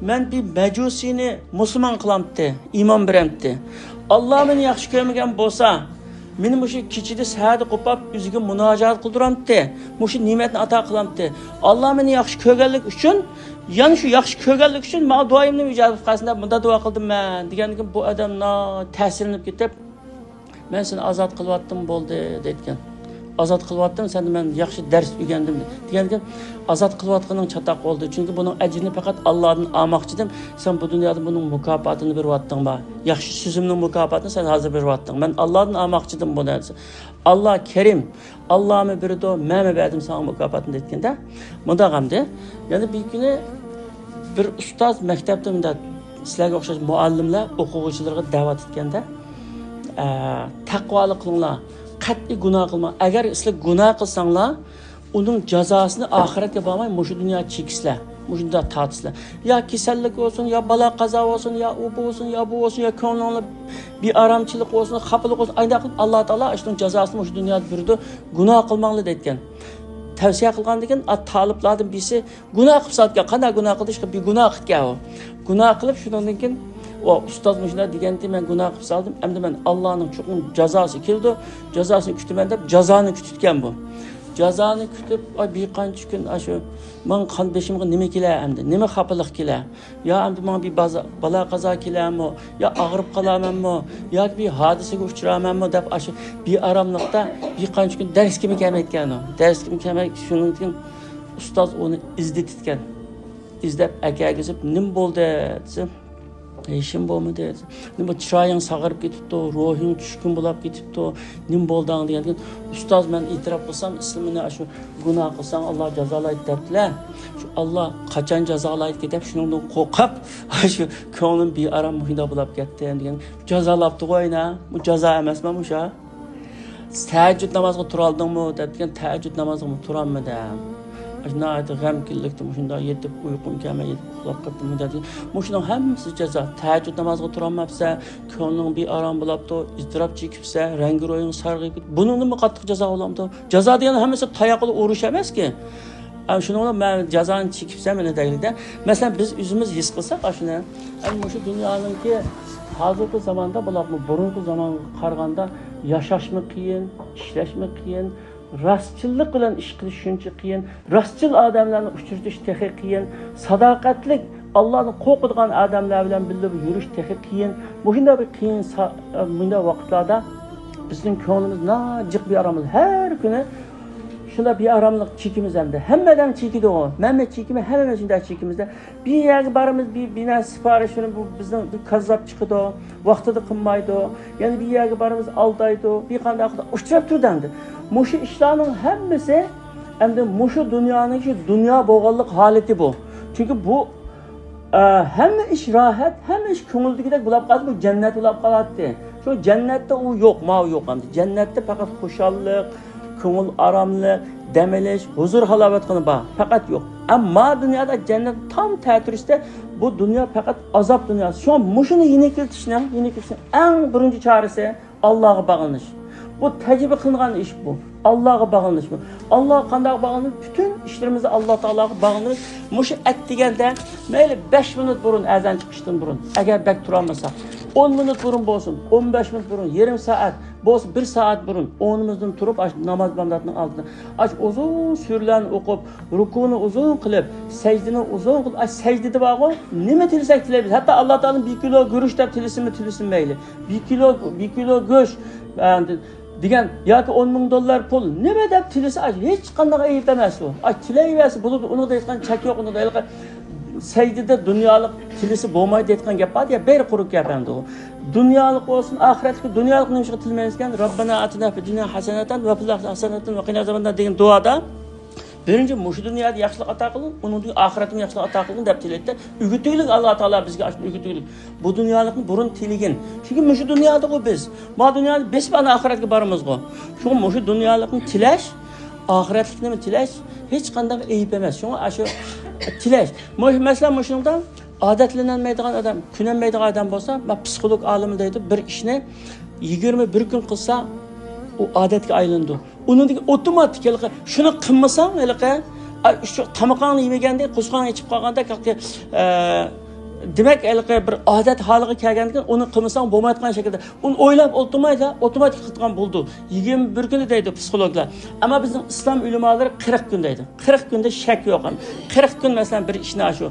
مەن بىر مەجۇسىنى مۇسۇلمان قىلامتى، ئىمان بېرەمتى. ئاللا مېنى ياخشى كۆرمىگەن بولسا، مېنى مۇشۇ كېچىدە سەھەردە قوپاپ ئۆزىگە مۇناجات قىلدۇرامتى، مۇشۇ نېمەتنى ئاتا قىلامتى. ئاللا مېنى ياخشى كۆرگەنلىك ئۈچۈن، يەنە شۇ ياخشى كۆرگەنلىك ئۈچۈن ماڭا دۇئايىمنى ئىجابەت قىلسۇن دەپ مۇنداق دۇئا قىلدىم مەن دېگەندىكىن، بۇ ئادەم ناھايىتى تەسىرلىنىپ كېتىپ، مەن سېنى ئازاد قىلىۋەتتىم، بولدى، دەيدىكەن. ئازاد قىلىۋەتتىم، سەندىن مەن ياخشى دەرس ئۆگەندىم، دېگەندىكىن، ئازاد قىلىۋاتقىنىڭ چاتاق بولدى، چۈنكى بۇنىڭ ئەجرىنى پەقەت ئاللادىن ئالماقچىدىم، سەن بۇ دۇنيادا بۇنىڭ مۇكاپاتىنى بېرىۋاتتىڭ، ياخشى سۆزۈمنىڭ مۇكاپاتىنى سەن ھازىر بېرىۋاتتىڭ، مەن ئاللادىن ئالماقچىدىم بۇنى. ئاللا كەرىم، ئاللامۇ بېرىدۇ، مەنمۇ بەردىم ساڭا مۇكاپاتنى، دەيدىكەندە. مۇنداق ئەمدى، يەنە بىر كۈنى بىر ئۇستاز مەكتەپتە مۇنداق سىلەرگە ئوخشاش مۇئەللىملەر ئوقۇغۇچىلىرىغا دەۋەت ئەتكەندە، ئە، تەقۋالىق قىلىڭلار، قەتئىي گۇناھ قىلماڭ. ئەگەر سىلەر گۇناھ قىلساڭلار، ئۇنىڭ جازاسىنى ئاخىرەتكە بارماي مۇشۇ دۇنيادا چېكىسىلەر، مۇشۇ دۇنيادا تارتىسىلەر. يا كېسەللىك بولسۇن، يا بالا قازا بولسۇن، يا ئۇ بولسۇن، يا بۇ بولسۇن، يا كۆڭلۈڭلار بىر ئارامچىلىق بولسۇن، ئاينداق قىلىپ ئاللا تائالا شۇنىڭ جازاسىنى مۇشۇ دۇنيادا بېرىدۇ. گۇناھ قىلماڭلار دەيدىكەن. تەۋسىيە قىلغاندىكىن، تالىپلاردىن بىرسى گۇناھ قىلىپ سالىدىكەن. قانداق گۇناھ قىلدى؟ بىر گۇناھ قىلىدىكەن ئۇ. گۇناھ قىلىپ شۇنىڭدىن كېيىن، ئۇ ئۇستاز مۇشۇنداق دېگەنتى، مەن گۇناھ قىلىپ سالدىم، ئەمدى مەن ئاللانىڭ چوقۇم جازاسى كېلىدۇ، جازاسىنى كۈتىمەن دەپ جازانى كۈتۈتكەن بۇ. جازانى كۈتۈپ، ئاي، بىر قانچە كۈن، ئاشۇ ماڭا قان بېشىمغا نېمە كېلە ئەمدى؟ نېمە خاپىلىق كېلە؟ يا ئەمدى ماڭا بىر بازا-، بالا قازا كېلەمۇ؟ يا ئاغرىپ قالامەنمۇ؟ ياكى بىر ھادىسىگە ئۇچرامەنمۇ دەپ، ئاشۇ بىئاراملىقتا بىر قانچە كۈن دەرسكىمۇ كەلمەيدىكەن ئۇ. دەرسكىمۇ كەلمەي، شۇنىڭدىن كېيىن ئۇستاز ئۇنى ئىزدىتىدىكەن. ئىزدەپ ئەكەلگۈزۈپ، نېمە بولدى دېسە، ھېچنېمە بولمىدى. نېمە، چىرايىڭ ساغىرىپ كېتىپتۇ، روھىڭ چۈشكۈن بولاپ كېتىپتۇ، نېمە بولدۇڭ دېگەندىكىن، ئۇستاز، مەن ئېتىراپ قىلسام، ئەسلى مېنى ئاشۇ گۇناھ قىلساڭ، ئاللا جازالايدۇ دەپتىلە. شۇ ئاللا قاچان جازالايدىكىن دەپ، شۇنىڭدىن قورقۇپ، شۇ كۆڭلۈم بىئارام مۇشۇنداق بولاپ كەتتى دېگەن. جازالاپتىغۇ ئەينە، بۇ جازا ئەمەسمۇ مۇشۇ؟ تەھەججۇد نامازغا تۇرالدىڭمۇ دەپتىكەن، تەھەججۇد نامازغىمۇ تۇرالمىدىم. ئاشۇ ناھايىتى غەمكىنلىكتىن مۇشۇنداق يېتىپ، ئۇيقۇم كەلمەي يېتىپ ئۇخلاپ قاپتىمۇ دەپتىكەن. مۇشۇنىڭ ھەممىسى جازا. تەھەججۇد نامازغا تۇرالماپسەن، كۆڭلۈڭ بىئارام بولاپتۇ، ئىزتىراپ چېكىپسەن، رەڭگىرويۇڭ سارغىيىپ كېتىپ، بۇنىڭدىنمۇ قاتتىق جازا بولامدۇ؟ جازا دېگەن ھەممىسى تاياق بىلەن ئۇرۇش ئەمەسكى. ئەم، شۇنىڭ بىلەن مەن جازانى چېكىپسەن مېنى دەيلىدە. مەسىلەن، بىز ئۆزىمىز ھېس قىلساق ئاشۇنى، ئەم، مۇشۇ دۇنيانىڭكى ھازىرقى زاماندا بولۇپمۇ بۇرۇنقى زامانغا قارىغاندا ياشاشمۇ قىيىن، ئىشلەشمۇ قىيىن، راستچىللىق بىلەن ئىش قىلىش شۇنچە قىيىن، راستچىل ئادەملەرنى ئۇچرىتىش تېخى قىيىن، ساداقەتلىك، ئاللادىن قورقىدىغان ئادەملەر بىلەن بىللە يۈرۈش تېخى قىيىن. مۇشۇنداق بىر قىيىن سا-، مۇنداق ۋاقىتلاردا بىزنىڭ كۆڭلىمىز ناجىق بىئارام بولىدۇ. ھەر كۈنى شۇنداق بىئاراملىق چېكىمىز ئەمدى. ھەممە ئادەم چېكىدىغۇ. مەنمۇ چېكىمەن، ھەممىمىز شۇنداق چېكىمىزدە. بىر يەرگە بارىمىز، بىر، بىر نەرسە سىپارىش، شۇنى بۇ بىزنىڭ بىر كاززاپ چىقىدۇ، ۋاقتىدا قىلمايدۇ. يەنە بىر يەرگە بارىمىز، ئالدايدۇ، بىر قانداق قىلىدۇ، ئۇچراپ تۇرىدۇ ئەمدى. مۇشۇ ئىشلارنىڭ ھەممىسى ئەمدى مۇشۇ دۇنيانىڭ شۇ دۇنيا بولغانلىق ھالىتى بۇ. چۈنكى بۇ، ئە، ھەممە ئىش راھەت، ھەممە ئىش كۆڭۈلدىكىدەك بولاپ قالسا، بۇ جەننەت بولاپ قالاتتى. شۇ جەننەتتە ئۇ يوق، ماۋۇ يوق ئەمدى. جەننەتتە پەقەت خۇشاللىق، كۆڭۈل ئاراملىق، دەم ئېلىش، ھۇزۇر-ھالاۋەتخانا بار. پەقەت يوق. ئەمما دۇنيادا جەننەت تام تەتۈرىسىدە بۇ دۇنيا پەقەت ئازاب دۇنياسى. شۇڭا مۇشۇنى يېنىكلىتىشنىڭ، يېنىكلىتىشنىڭ ئەڭ بىرىنچى چارىسى ئاللاغا باغلىنىش. بۇ تەجرىبە قىلىنغان ئىش بۇ. ئاللاغا باغلىنىش بۇ. ئاللاغا قانداق باغلىنىش؟ پۈتۈن ئىشلىرىمىزنى ئاللا تائالاغا باغلىنىش. مۇشۇ ئەتىگەندە مەيلى بەش مىنۇت بۇرۇن، ئەزان چىقىشتىن بۇرۇن، ئەگەر بەك تۇرالمىساق، ئون مىنۇت بۇرۇن بولسۇن، ئون بەش مىنۇت بۇرۇن، يېرىم سائەت، بولسا بىر سائەت بۇرۇن ئورنىمىزدىن تۇرۇپ، ئاشۇ ناماز بامداتنىڭ ئالدىدا، ئاشۇ ئۇزۇن سۈرىلەرنى ئوقۇپ، رۇكۇنى ئۇزۇن قىلىپ، سەجدىنى ئۇزۇن قىلىپ، ئاشۇ سەجدىدە بارغۇ، نېمە تىلىسەك تىلەيمىز. ھەتتا ئاللا تائالادىن بىر كىلو گۈرۈچ دەپ تىلىسىمۇ تىلىسۇن مەيلى. بىر كىلو، بىر كىلو گۆش، ئە، دېگەن، ياكى ئون مىڭ دوللار پۇل، نېمە دەپ تىلىسە، ئاشۇ ھېچقانداق ئەيىب ئەمەس ئۇ. ئاشۇ تىلەيۋەرسە بولىدۇ، ئۇنىڭدا ھېچقانداق چەك يوق، ئۇنىڭدا ھېلىقى سەجدىدە دۇنيالىق تىلىسە بولمايدۇ دەيدىغان گەپ بار يا، بەك قۇرۇق گەپ ئەمدى ئۇ. دۇنيالىق بولسۇن، ئاخىرەتلىك، دۇنيالىق نېمىشقا تىلىمەيمىزكەن؟ رەببەنا ئاتىنا فىددۇنيا ھەسەنەتەن ۋە فىل ئاخىرەتى ھەسەنەتەن ۋە قىنا ئازابەننار دېگەن دۇئادا بىرىنچى مۇشۇ دۇنيادا ياخشىلىق ئاتا قىلغىن، ئۇنىڭدىن ئاخىرەتتىمۇ ياخشىلىق ئاتا قىلغىن دەپ تىلەيدىدە. ئۆگىتىگلىك ئاللا تائالا بىزگە ئاشۇنى ئۆگىتىگلىك. بۇ دۇنيالىقنى بۇرۇن تىلىگىن. چۈنكى مۇشۇ دۇنيادىغۇ بىز. ما دۇنيانى بېسىپ ئانا ئاخىرەتكە بارىمىزغۇ. شۇڭا مۇشۇ دۇنيالىقنى تىلەش، ئاخىرەتلىكنىمۇ تىلەش ھېچقانداق ئەيىب ئەمەس. شۇڭا ئاشۇ تىلەش. مۇ-، مەسىلەن، مۇشۇنىڭدا ئادەتلىنەلمەيدىغان ئادەم، كۆنەلمەيدىغان ئادەم بولسا، ما پسىخولوگ ئالىمى دەيدۇ، بىر ئىشنى يىگىرمە بىر كۈن قىلسا، ئۇ ئادەتكە ئايلىنىدۇ. ئۇنىڭدىن كېيىن ئوتوماتىك ھېلىقى شۇنى قىلمىساڭ، ھېلىقى، ئا، شۇ تامىقىڭنى يېمىگەندىن قورسىقىڭ ئېچىپ قالغاندا، ھېلىقى، ئە، دېمەك، ھېلىقى بىر ئادەت ھالىغا كەلگەندىن كېيىن ئۇنى قىلمىساڭ بولمايدىغان شەكىلدە. ئۇنى ئويلاپ ئولتۇرمايلا، ئوتوماتىك قىلىدىغان بولىدۇ. يىگىرمە بىر كۈنى دەيدۇ پسىخولوگلار. ئەمما بىزنىڭ ئىسلام ئۆلىمالىرى قىرىق كۈن دەيدۇ. قىرىق كۈندە شەك يوق. قىرىق كۈن، مەسىلەن، بىر ئىشنى ئاشۇ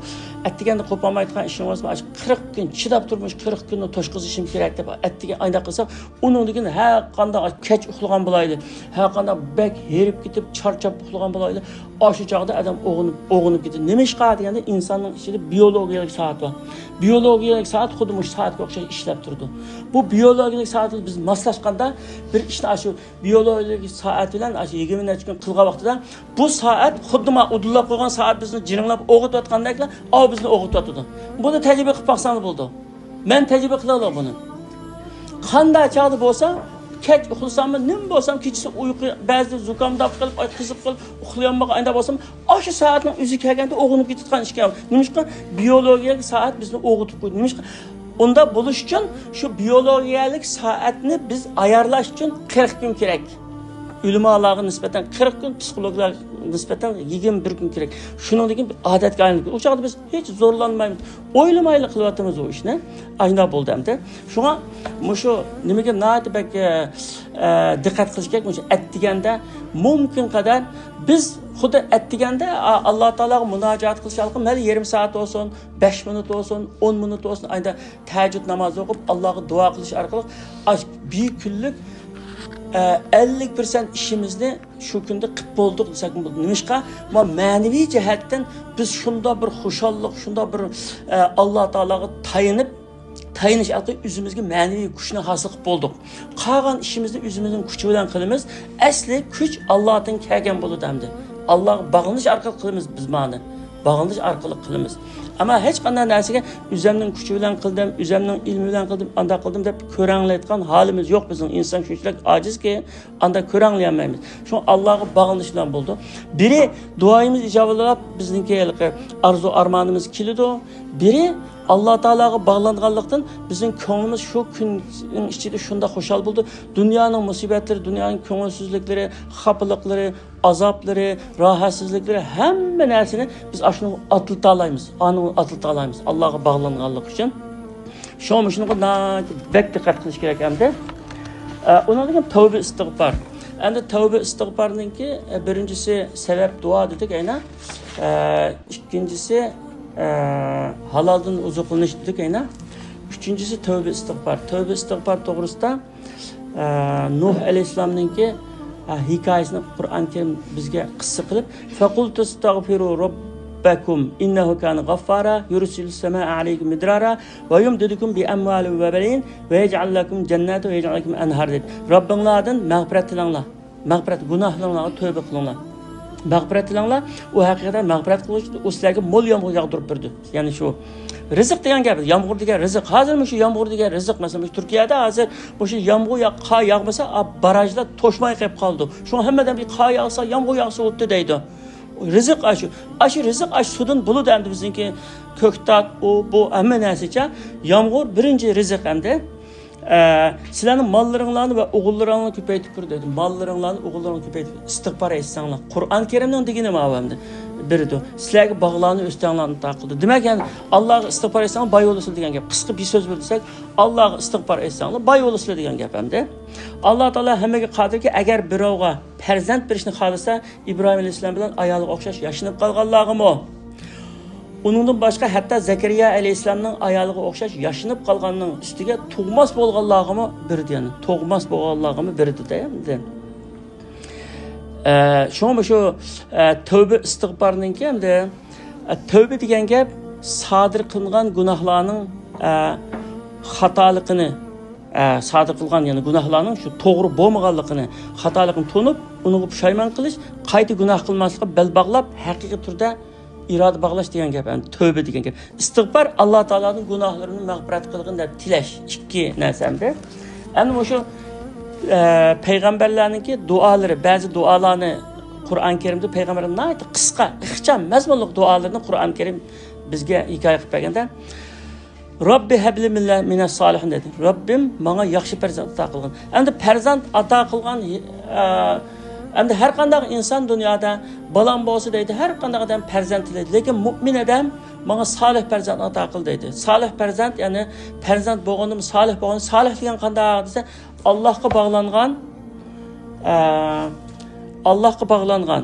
ئەتىگەندە قوپالمايدىغان ئىشىڭ بولسا، ئاشۇ قىرىق كۈن چىداپ تۇرۇپ، مۇشۇ قىرىق كۈننى توشقۇزۇشۇم كېرەك دەپ، ئەتىگەن ئانداق قىلسا، ئۇنىڭدىن كېيىن ھەر قانداق كەچ ئۇخلىغان بولايلى، ھەر قانداق بەك ھېرىپ كېتىپ، چارچاپ ئۇخلىغان بولايلى، ئاشۇ چاغدا ئادەم ئويغىنىپ، ئويغىنىپ كېتىدۇ. نېمىشقا دېگەندە، ئىنساننىڭ ئىچىدە بىيولوگىيەلىك سائەت بار. بىيولوگىيەلىك سائەت خۇددى مۇشۇ سائەتكە ئوخشاش ئىشلەپ تۇرىدۇ. بۇ بىيولوگىيەلىك سائەتكە بىز ماسلاشقاندا، بىر ئىشنى ئاشۇ بىيولوگىيەلىك سائەت بىلەن ئاشۇ يىگىرمە نەچچە كۈن قىلغان ۋاقتىدا، بۇ سائەت خۇددى ما ئۇدۇللاپ قويغان سائەت بىزنى جىرىڭلاپ ئويغىتىۋاتقاندەكلا، ئاۋۇ بىزنى ئويغىتىۋاتىدۇ. بۇنى تەجرىبە قىلىپ باقساڭلار بولىدۇ. مەن تەجرىبە قىلىۋالدىم بۇنى. قانداق چاغدا بولسا، كەچ ئۇخلىساممۇ، نېمە بولسام، كېچىسى ئۇيقۇ، بەزىدە زۇكامداپ قېلىپ، قىزىپ قېلىپ ئۇخلىيالمىغان ئايدا بولسام، ئاشۇ سائەتنىڭ ئۆزى كەلگەندە ئويغىنىپ كېتىدىغان ئىكەن. نېمىشقا؟ بىيولوگىيەلىك سائەت بىزنى ئويغىتىپ قويدى. نېمىشقا؟ ئۇنداق بولۇش ئۈچۈن شۇ بىيولوگىيەلىك سائەتنى بىز ئايارلاش ئۈچۈن قىرىق كۈن كېرەك. ئۆلىمالارغا نىسبەتەن قىرىق كۈن، پسىخولوگلارغا نىسبەتەن يىگىرمە بىر كۈن كېرەك. شۇنىڭدىن كېيىن بىر ئادەتكە ئايلىنىپ كېتىدۇ. ئۇ چاغدا بىز ھېچ زورلانمايمىز. ئويلىمايلا قىلىۋاتىمىز ئۇ ئىشنى. ئاشۇنداق بولدى ئەمدى. شۇڭا مۇشۇ نېمىگە ناھايىتى بەك، ئە، ئە، دىققەت قىلىش كېرەك. مۇشۇ ئەتىگەندە مۇمكىن قەدەر بىز خۇددى ئەتىگەندە، ئا، ئاللا تائالاغا مۇناجات قىلىش ئارقىلىق مەيلى يېرىم سائەت بولسۇن، بەش مىنۇت بولسۇن، ئون مىنۇت بولسۇن، ئايدا تەھەججۇد نامازى ئوقۇپ، ئاللاغا دۇئا قىلىش ئارقىلىق ئاش-، بىر كۈنلۈك، ئە، ئەللىك پىرسەنت ئىشىمىزنى شۇ كۈندە قىپ بولدۇق دېسەكمۇ بولىدۇ. نېمىشقا؟ ما مەنىۋى جەھەتتىن بىز شۇنداق بىر خۇشاللىق، شۇنداق بىر، ئە، ئاللا تائالاغا تايىنىپ، تايىنىش ئارقىلىق ئۆزىمىزگە مەنىۋى كۈچنى ھاسىل قىلىپ بولدۇق. قالغان ئىشىمىزنى ئۆزىمىزنىڭ كۈچى بىلەن قىلىمىز. ئەسلى كۈچ ئاللادىن كەلگەن بولىدۇ ئەمدى. ئاللاغا باغلىنىش ئارقىلىق قىلىمىز بىز مانى. باغلىنىش ئارقىلىق قىلىمىز. ئەمما ھېچ قانداق نەرسىگە ئۆزەمنىڭ كۈچى بىلەن قىلدىم، ئۆزەمنىڭ ئىلمى بىلەن قىلدىم، ئانداق قىلدىم دەپ كۆرەڭلەيدىغان ھالىمىز يوق بىزنىڭ. ئىنسان شۇنچىلىك ئاجىزكى، ئانداق كۆرەڭلىيەلمەيمىز. شۇڭا ئاللاغا باغلىنىش بىلەن بولىدۇ. بىرى دۇئايىمىز ئىجابىلىنىپ، بىزنىڭكى ھېلىقى ئارزۇ ئارمانىمىز كېلىدۇ. بىرى ئاللا تائالاغا باغلانغانلىقتىن بىزنىڭ كۆڭلىمىز شۇ كۈننىڭ ئىچىدە شۇنداق خۇشال بولىدۇ. دۇنيانىڭ مۇسىبەتلىرى، دۇنيانىڭ كۆڭۈلسىزلىكلىرى، خاپىلىقلىرى، ئازابلىرى، راھەتسىزلىكلىرى، ھەممە نەرسىنى بىز ئاشۇنى ئاتلىتالايمىز. ئانى ئاتلىتالايمىز. ئاللاغا باغلانغانلىق ئۈچۈن. شۇڭا مۇشۇنىڭغا ناھايىتى بەك دىققەت قىلىش كېرەك ئەمدى. ئە، ئۇنىڭدىن كېيىن تەۋبە ئىستىغپار. ئەمدى تەۋبە ئىستىغپارنىڭكى، ئە، بىرىنچىسى سەۋەب دۇئا دېدۇق ئەينە. ئە، ئىككىنچىسى، ئە، ھالالدىن ئوزۇقلىنىش دېدۇق ئەينە. ئۈچىنچىسى تەۋبە ئىستىغپار. تەۋبە ئىستىغپار توغرىسىدا، ئە، نۇھ ئەلەيھىسسالامنىڭكى، ئە، ھېكايىسىنى قۇرئان كەرىم بىزگە قىسسە قىلىپ، فقلت استغفروا ربكم إنه كان غفارا يرسل السماء عليكم مدرارا ويمددكم بأموال وبنين ويجعل لكم جنات ويجعل لكم أنهارا دېدى. رەببىڭلاردىن مەغپىرەت تىلەڭلار. مەغپىرەت، گۇناھلىرىڭلارغا تۆبە قىلىڭلار. مەغپىرەت تىلەڭلار. ئۇ ھەقىقەتەن مەغپىرەت قىلغۇچى، ئۇ سىلەرگە مول يامغۇر ياغدۇرۇپ بېرىدۇ. يەنى شۇ رىزىق دېگەن گەپ، يامغۇر دېگەن رىزىق. ھازىر مۇشۇ يامغۇر دېگەن رىزىق، مەسىلەن، مۇشۇ تۈركىيەدە ھازىر مۇشۇ يامغۇر ياغ-، قار ياغمىسا، ئا، باراژلار توشماي قېلىپ قالىدۇ. شۇڭا ھەممە ئادەم بىر قار ياغسا، يامغۇر ياغسا بولۇپتۇ دەيدۇ. رىزىق ئاشۇ. ئاشۇ رىزىق ئاشۇ سۇدىن بولىدۇ ئەمدى بىزنىڭكى كۆكتات، ئۇ، بۇ، ھەممە نەرسىچە. يامغۇر بىرىنچى رىزىق ئەمدى. ئە، سىلەرنىڭ ماللىرىڭلارنى ۋە ئوغۇللىرىڭلارنى كۆپەيتىپ بېرىدۇ دەيدۇ. ماللىرىڭلارنى، ئوغۇللىرىڭلارنى كۆپەيتىپ، ئىستىغپار ئېيتساڭلار. قۇرئان كەرىمنىڭ دېگىنى ماۋۇ ئەمدى. بېرىدۇ. سىلەرگە باغلارنى، ئۆستەڭلارنى ئاتا قىلىدۇ. دېمەك، يەنى، ئاللاغا ئىستىغپار ئېيتساڭلار باي بولىسىلەر دېگەن گەپ. قىسقا بىر سۆز بىلدۈرسەك، ئاللاغا ئىستىغپار ئېيتساڭلار باي بولىسىلەر دېگەن گەپ ئەمدى. ئاللا تائالا ھەممىگە قادىركى، ئەگەر بىراۋغا پەرزەنت بېرىشنى خالىسا، ئىبراھىم ئەلەيھىسسالام بىلەن ئايالىغا ئوخشاش ياشىنىپ قالغانلارغىمۇ؟ ئۇنىڭدىن باشقا ھەتتا زەكەرىيا ئەلەيھىسسالامنىڭ ئايالىغا ئوخشاش ياشىنىپ قالغاننىڭ ئۈستىگە تۇغماس بولغانلارغىمۇ بېرىدۇ، يەنى تۇغماس بولغانلارغىمۇ بېرىدۇ دەيمىدى. ئە، شۇڭا مۇشۇ، ئە، تەۋبە ئىستىغپارنىڭكى ئەمدى، ئە، تەۋبە دېگەن گەپ سادىر قىلىنغان گۇناھلارنىڭ، ئە، خاتالىقىنى، ئە، سادىر قىلغان، يەنى گۇناھلارنىڭ شۇ توغرا بولمىغانلىقىنى، خاتالىقىنى تونۇپ، ئۇنىڭغا پۇشايمان قىلىش، قايتا گۇناھ قىلماسلىققا بەل باغلاپ، ھەقىقىي تۈردە ئىرادە باغلاش دېگەن گەپ، يەنى تەۋبە دېگەن گەپ. ئىستىغپار ئاللا تائالادىن گۇناھلىرىمنى مەغپىرەت قىلغىن دەپ تىلەش، ئىككى نەرسە ئەمدى. ئەمدى مۇشۇ، ئە، پەيغەمبەرلەرنىڭكى دۇئالىرى، بەزى دۇئالارنى قۇرئان كەرىمدە پەيغەمبەرلەر ناھايىتى قىسقا، ئىخچام، مەزمۇنلۇق دۇئالىرىنى قۇرئان كەرىم بىزگە ھېكايە قىلىپ بەرگەندە، رەببى ھەبلى مىنە-، مىنەس سالىھىن دېدى. رەببىم ماڭا ياخشى پەرزەنت ئاتا قىلغىن. ئەمدى پەرزەنت ئاتا قىلغان، ئە، ئەمدى ھەر قانداق ئىنسان دۇنيادا بالام بولسا دەيدۇ، ھەر قانداق ئادەم پەرزەنت تىلەيدۇ. لېكىن مۇئمىن ئادەم ماڭا سالىھ پەرزەنت ئاتا قىل دەيدۇ. سالىھ پەرزەنت، يەنى پەرزەنت بولغىنىمۇ سالىھ بولغان، سالىھ دېگەن قانداق دېسە، ئاللاھقا باغلانغان، ئە، ئاللاھقا باغلانغان،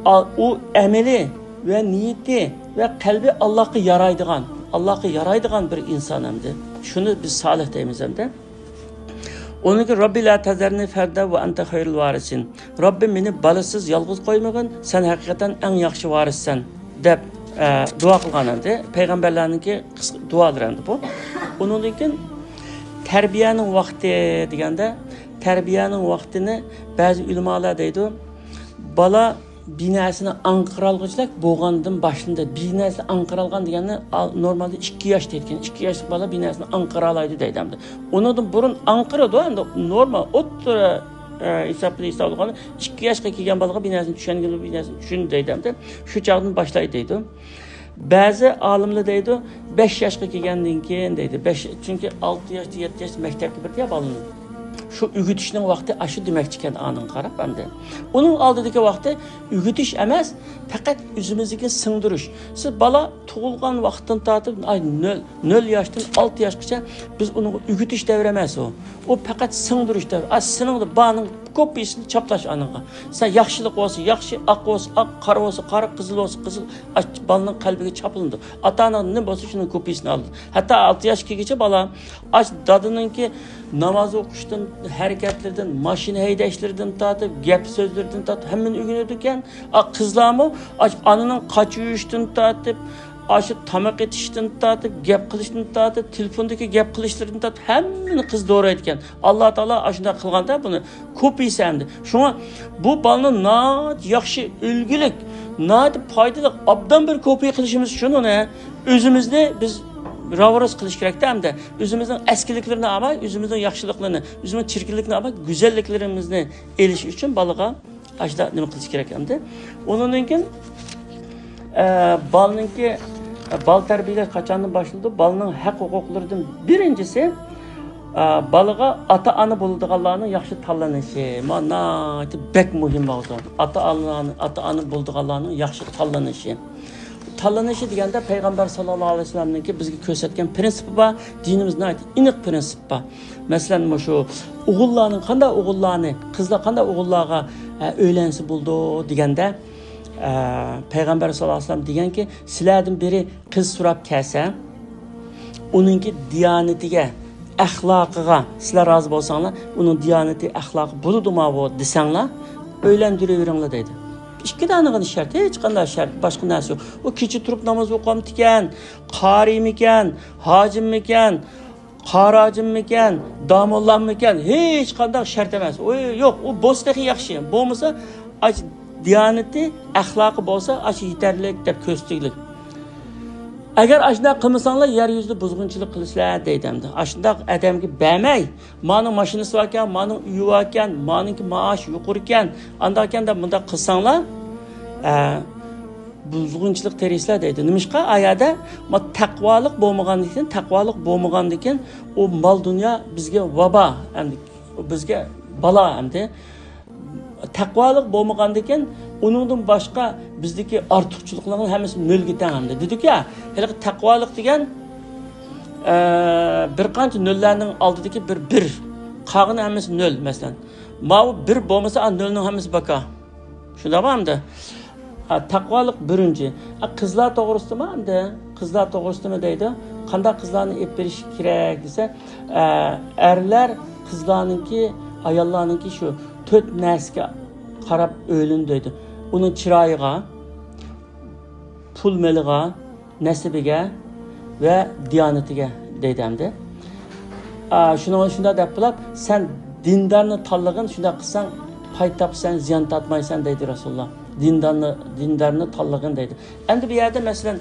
ئا-، ئۇ ئەمىلى ۋە نىيىتى ۋە قەلبى ئاللاھقا يارايدىغان، ئاللاھقا يارايدىغان بىر ئىنسان ئەمدى. شۇنى بىز سالىھ دەيمىز ئەمدى. ئۇنىڭكى رەببى لا تەزەرنى فەردە ۋە ئەنتە خەيرۇل ۋارىسىن. رەببىم مېنى بالىسىز، يالغۇز قويمىغىن، سەن ھەقىقەتەن ئەڭ ياخشى ۋارىسسەن، دەپ، ئە، دۇئا قىلغان ئەمدى. پەيغەمبەرلەرنىڭكى قىسقا دۇئالىرى ئەمدى بۇ. ئۇنىڭدىن كېيىن تەربىيەنىڭ ۋاقتى دېگەندە، تەربىيەنىڭ ۋاقتىنى بەزى ئۆلىمالار دەيدۇ، بالا بىر نەرسىنى ئاڭقىرالغۇچىلىك بولغاندىن باشلىنىدۇ. بىر نەرسىنى ئاڭقىرالغان دېگەننى ئال-، نورمالدا ئىككى ياش دەيدىكەن. ئىككى ياشلىق بالا بىر نەرسىنى ئاڭقىرالايدۇ دەيدۇ ئەمدى. ئۇنىڭدىن بۇرۇن ئاڭقىرىدۇ، ئەمدى نورمال، ئوتتۇرا، ئە، ھېسابتا ھېسابلىغاندا ئىككى ياشقا كەلگەن بالىغا بىر نەرسىنى چۈشەنگىلى، بىر نەرسىنى چۈشەن دەيدۇ ئەمدى. شۇ چاغدىن باشلايدۇ دەيدۇ. بەزى ئالىملار دەيدۇ، بەش ياشقا كەلگەندىن كېيىن دەيدۇ. بەش، چۈنكى ئالتە ياشتا، يەتتە ياشتا مەكتەپكە بېرىدۇ يا بالىنى. شۇ ئۆگىتىشنىڭ ۋاقتى ئاشۇ دېمەكچىكەن ئانىڭغا قاراپ ئەمدى. ئۇنىڭ ئالدىدىكى ۋاقتى ئۆگىتىش ئەمەس، پەقەت ئۆزىمىزگە سىڭدۈرۈش. سىز بالا تۇغۇلغان ۋاقىتتىن تارتىپ، ئاي، نۆل، نۆل ياشتىن ئالتە ياشقىچە بىز ئۇنىڭغا ئۆگىتىش دەۋرى ئەمەس ئۇ. ئۇ پەقەت سىڭدۈرۈش دەۋرى. ئا، سېنىڭدە بارنىڭ كوپىيىسىنى چاپلاش ئانىڭغا. سەن ياخشىلىق بولسا ياخشى، ئاق بولسا ئاق، قارا بولسا قارا، قىزىل بولسا قىزىل. ئاش-، بالىنىڭ قەلبىگە چاپلىنىدۇ. ئاتا-ئانا نېمە بولسا شۇنىڭ كوپىيىسىنى ئالىدۇ. ھەتتا ئالتە ياشقا كىرگىچە بالا ئاش دادىنىڭكى ناماز ئوقۇشتىن، ھەرىكەتلىرىدىن، ماشىنا ھەيدەشلىرىدىن تارتىپ، گەپ سۆزلىرىدىن تارتىپ ھەممىنى ئۆگىنىدىكەن. ئا، قىزلارمۇ ئاش ئانىنىڭ قاچا يۇيۇشتىن تارتىپ، ئاشۇ تاماق ئېتىشتىن تارتىپ، گەپ قىلىشتىن تارتىپ، تېلېفوندىكى گەپ قىلىشلىرىدىن تارتىپ ھەممىنى قىز دورايدىكەن. ئاللا تائالا ئاشۇنداق قىلغاندا بۇنى كوپىيىسى ئەمدى. شۇڭا بۇ بالىنى ناھايىتى ياخشى ئۈلگىلىك، ناھايىتى پايدىلىق، ئوبدان بىر كوپىيە قىلىشىمىز ئۈچۈن ئۇنى ئۆزىمىزنى بىز راۋۇرۇس قىلىش كېرەكتە ئەمدى. ئۆزىمىزنىڭ ئەسكىلىكلىرىنى ئالماي، ئۆزىمىزنىڭ ياخشىلىقلىرىنى، ئۆزىمىزنىڭ چىركىنلىكىنى ئالماي، گۈزەللىكلىرىمىزنى ئېلىش ئۈچۈن بالىغا ئاشۇنداق نېمە قىلىش كېرەك ئەمدى. ئۇنىڭدىن كېيىن، ئە، بالىنىڭكى، ئە، بالا تەربىيەلەش قاچاندىن باشلىنىدۇ؟ بالىنىڭ ھەق ھوقۇقلىرىدىن بىرىنچىسى، ئە، بالىغا ئاتا-ئانا بولىدىغانلارنىڭ ياخشى تاللىنىشى. مانا ناھايىتى بەك مۇھىم ماۋزۇ. ئاتا-ئانا، ئاتا-ئانا بولىدىغانلارنىڭ ياخشى تاللىنىشى. تاللىنىشى دېگەندە پەيغەمبەر ساللاللاھۇ ئەلەيھى ۋەسەللەمنىڭكى بىزگە كۆرسەتكەن پرىنسىپى بار. دىنىمىزدا ناھايىتى ئېنىق پرىنسىپ بار. مەسىلەن، مۇشۇ ئوغۇللارنىڭ قانداق ئوغۇللارنى، قىزلار قانداق ئوغۇللارغا، ئە، ئۆيلەنسە بولىدۇ دېگەندە، ئە، پەيغەمبەر ساللاللاھۇ ئەلەيھى ۋەسەللەم دېگەنكى، سىلەردىن بىرى قىز سوراپ كەلسە، ئۇنىڭكى دىيانىتىگە، ئەخلاقىغا سىلەر رازى بولساڭلار، ئۇنىڭ دىيانىتى، ئەخلاقى بولىدۇ ماۋۇ دېسەڭلار، ئۆيلەندۈرۈۋېرىڭلار دەيدۇ. ئىككى دانىغىنە شەرت، ھېچقانداق شەرت، باشقا نەرسە يوق. ئۇ كېچە تۇرۇپ ناماز ئوقۇۋامتىكەن، قارىمىكەن، ھاجىممىكەن، قاراجىممىكەن، داموللاممىكەن، ھېچقانداق شەرت ئەمەس. ئۇ يوق، ئۇ بولسا تېخى ياخشى. بولمىسا، ئاچ دىيانىتى، ئەخلاقى بولسا، ئاشۇ يېتەرلىك دەپ كۆرسىتىگلىك. ئەگەر ئاشۇنداق قىلمىساڭلار، يەر يۈزىدە بۇزغۇنچىلىق قىلىسىلەر دەيدۇ ئەمدى. ئاشۇنداق ئادەمگە بەرمەي، مانىڭ ماشىنىسى باركەن، مانىڭ ئۆيى باركەن، مانىڭكى مائاشى يۇقىرىكەن، ئانداقكەن دەپ مۇنداق قىلساڭلار، ئە، بۇزغۇنچىلىق تېرىسىلەر دەيدۇ. نېمىشقا؟ ئايەدە ما تەقۋالىق بولمىغاندىكىن، تەقۋالىق بولمىغاندىكىن ئۇ مال دۇنيا بىزگە ۋابا، ئەمدى بىزگە بالا ئەمدى. تەقۋالىق بولمىغاندىكىن ئۇنىڭدىن باشقا بىزدىكى ئارتۇقچىلىقلارنىڭ ھەممىسى نۆلگە تەڭ ئەمدى. دېدۇق يا، ھېلىقى تەقۋالىق دېگەن، ئە، بىر قانچە نۆللەرنىڭ ئالدىدىكى بىر بىر. قالغىنى ھەممىسى نۆل، مەسىلەن. ماۋۇ بىر بولمىسا، ئا، نۆلنىڭ ھەممىسى باكا. شۇنداقمۇ ئەمدى؟ ئا، تەقۋالىق بىرىنچى. ئا، قىزلار توغرىسىدىمۇ ئەمدى؟ قىزلار توغرىسىدىمۇ دەيدۇ. قانداق قىزلارنى ئېلىپ بېرىش كېرەك دېسە، ئە، ئەرلەر قىزلارنىڭكى، ئاياللارنىڭكى شۇ تۆت نەرسىگە قاراپ ئۆيلىنىدۇ دەيدۇ. ئۇنىڭ چىرايىغا، پۇل مېلىغا، نەسىبىگە ۋە دىيانىتىگە دەيدۇ ئەمدى. ئا، شۇنىڭ شۇنداق دەپ بولۇپ، سەن دىندارنى تاللىغىن، شۇنداق قىلساڭ پايدا تاپىسەن، زىيان تارتمايسەن دەيدۇ رەسۇلۇللا. دىندارنى، دىندارنى تاللىغىن دەيدۇ. ئەمدى بۇ يەردە مەسىلەن،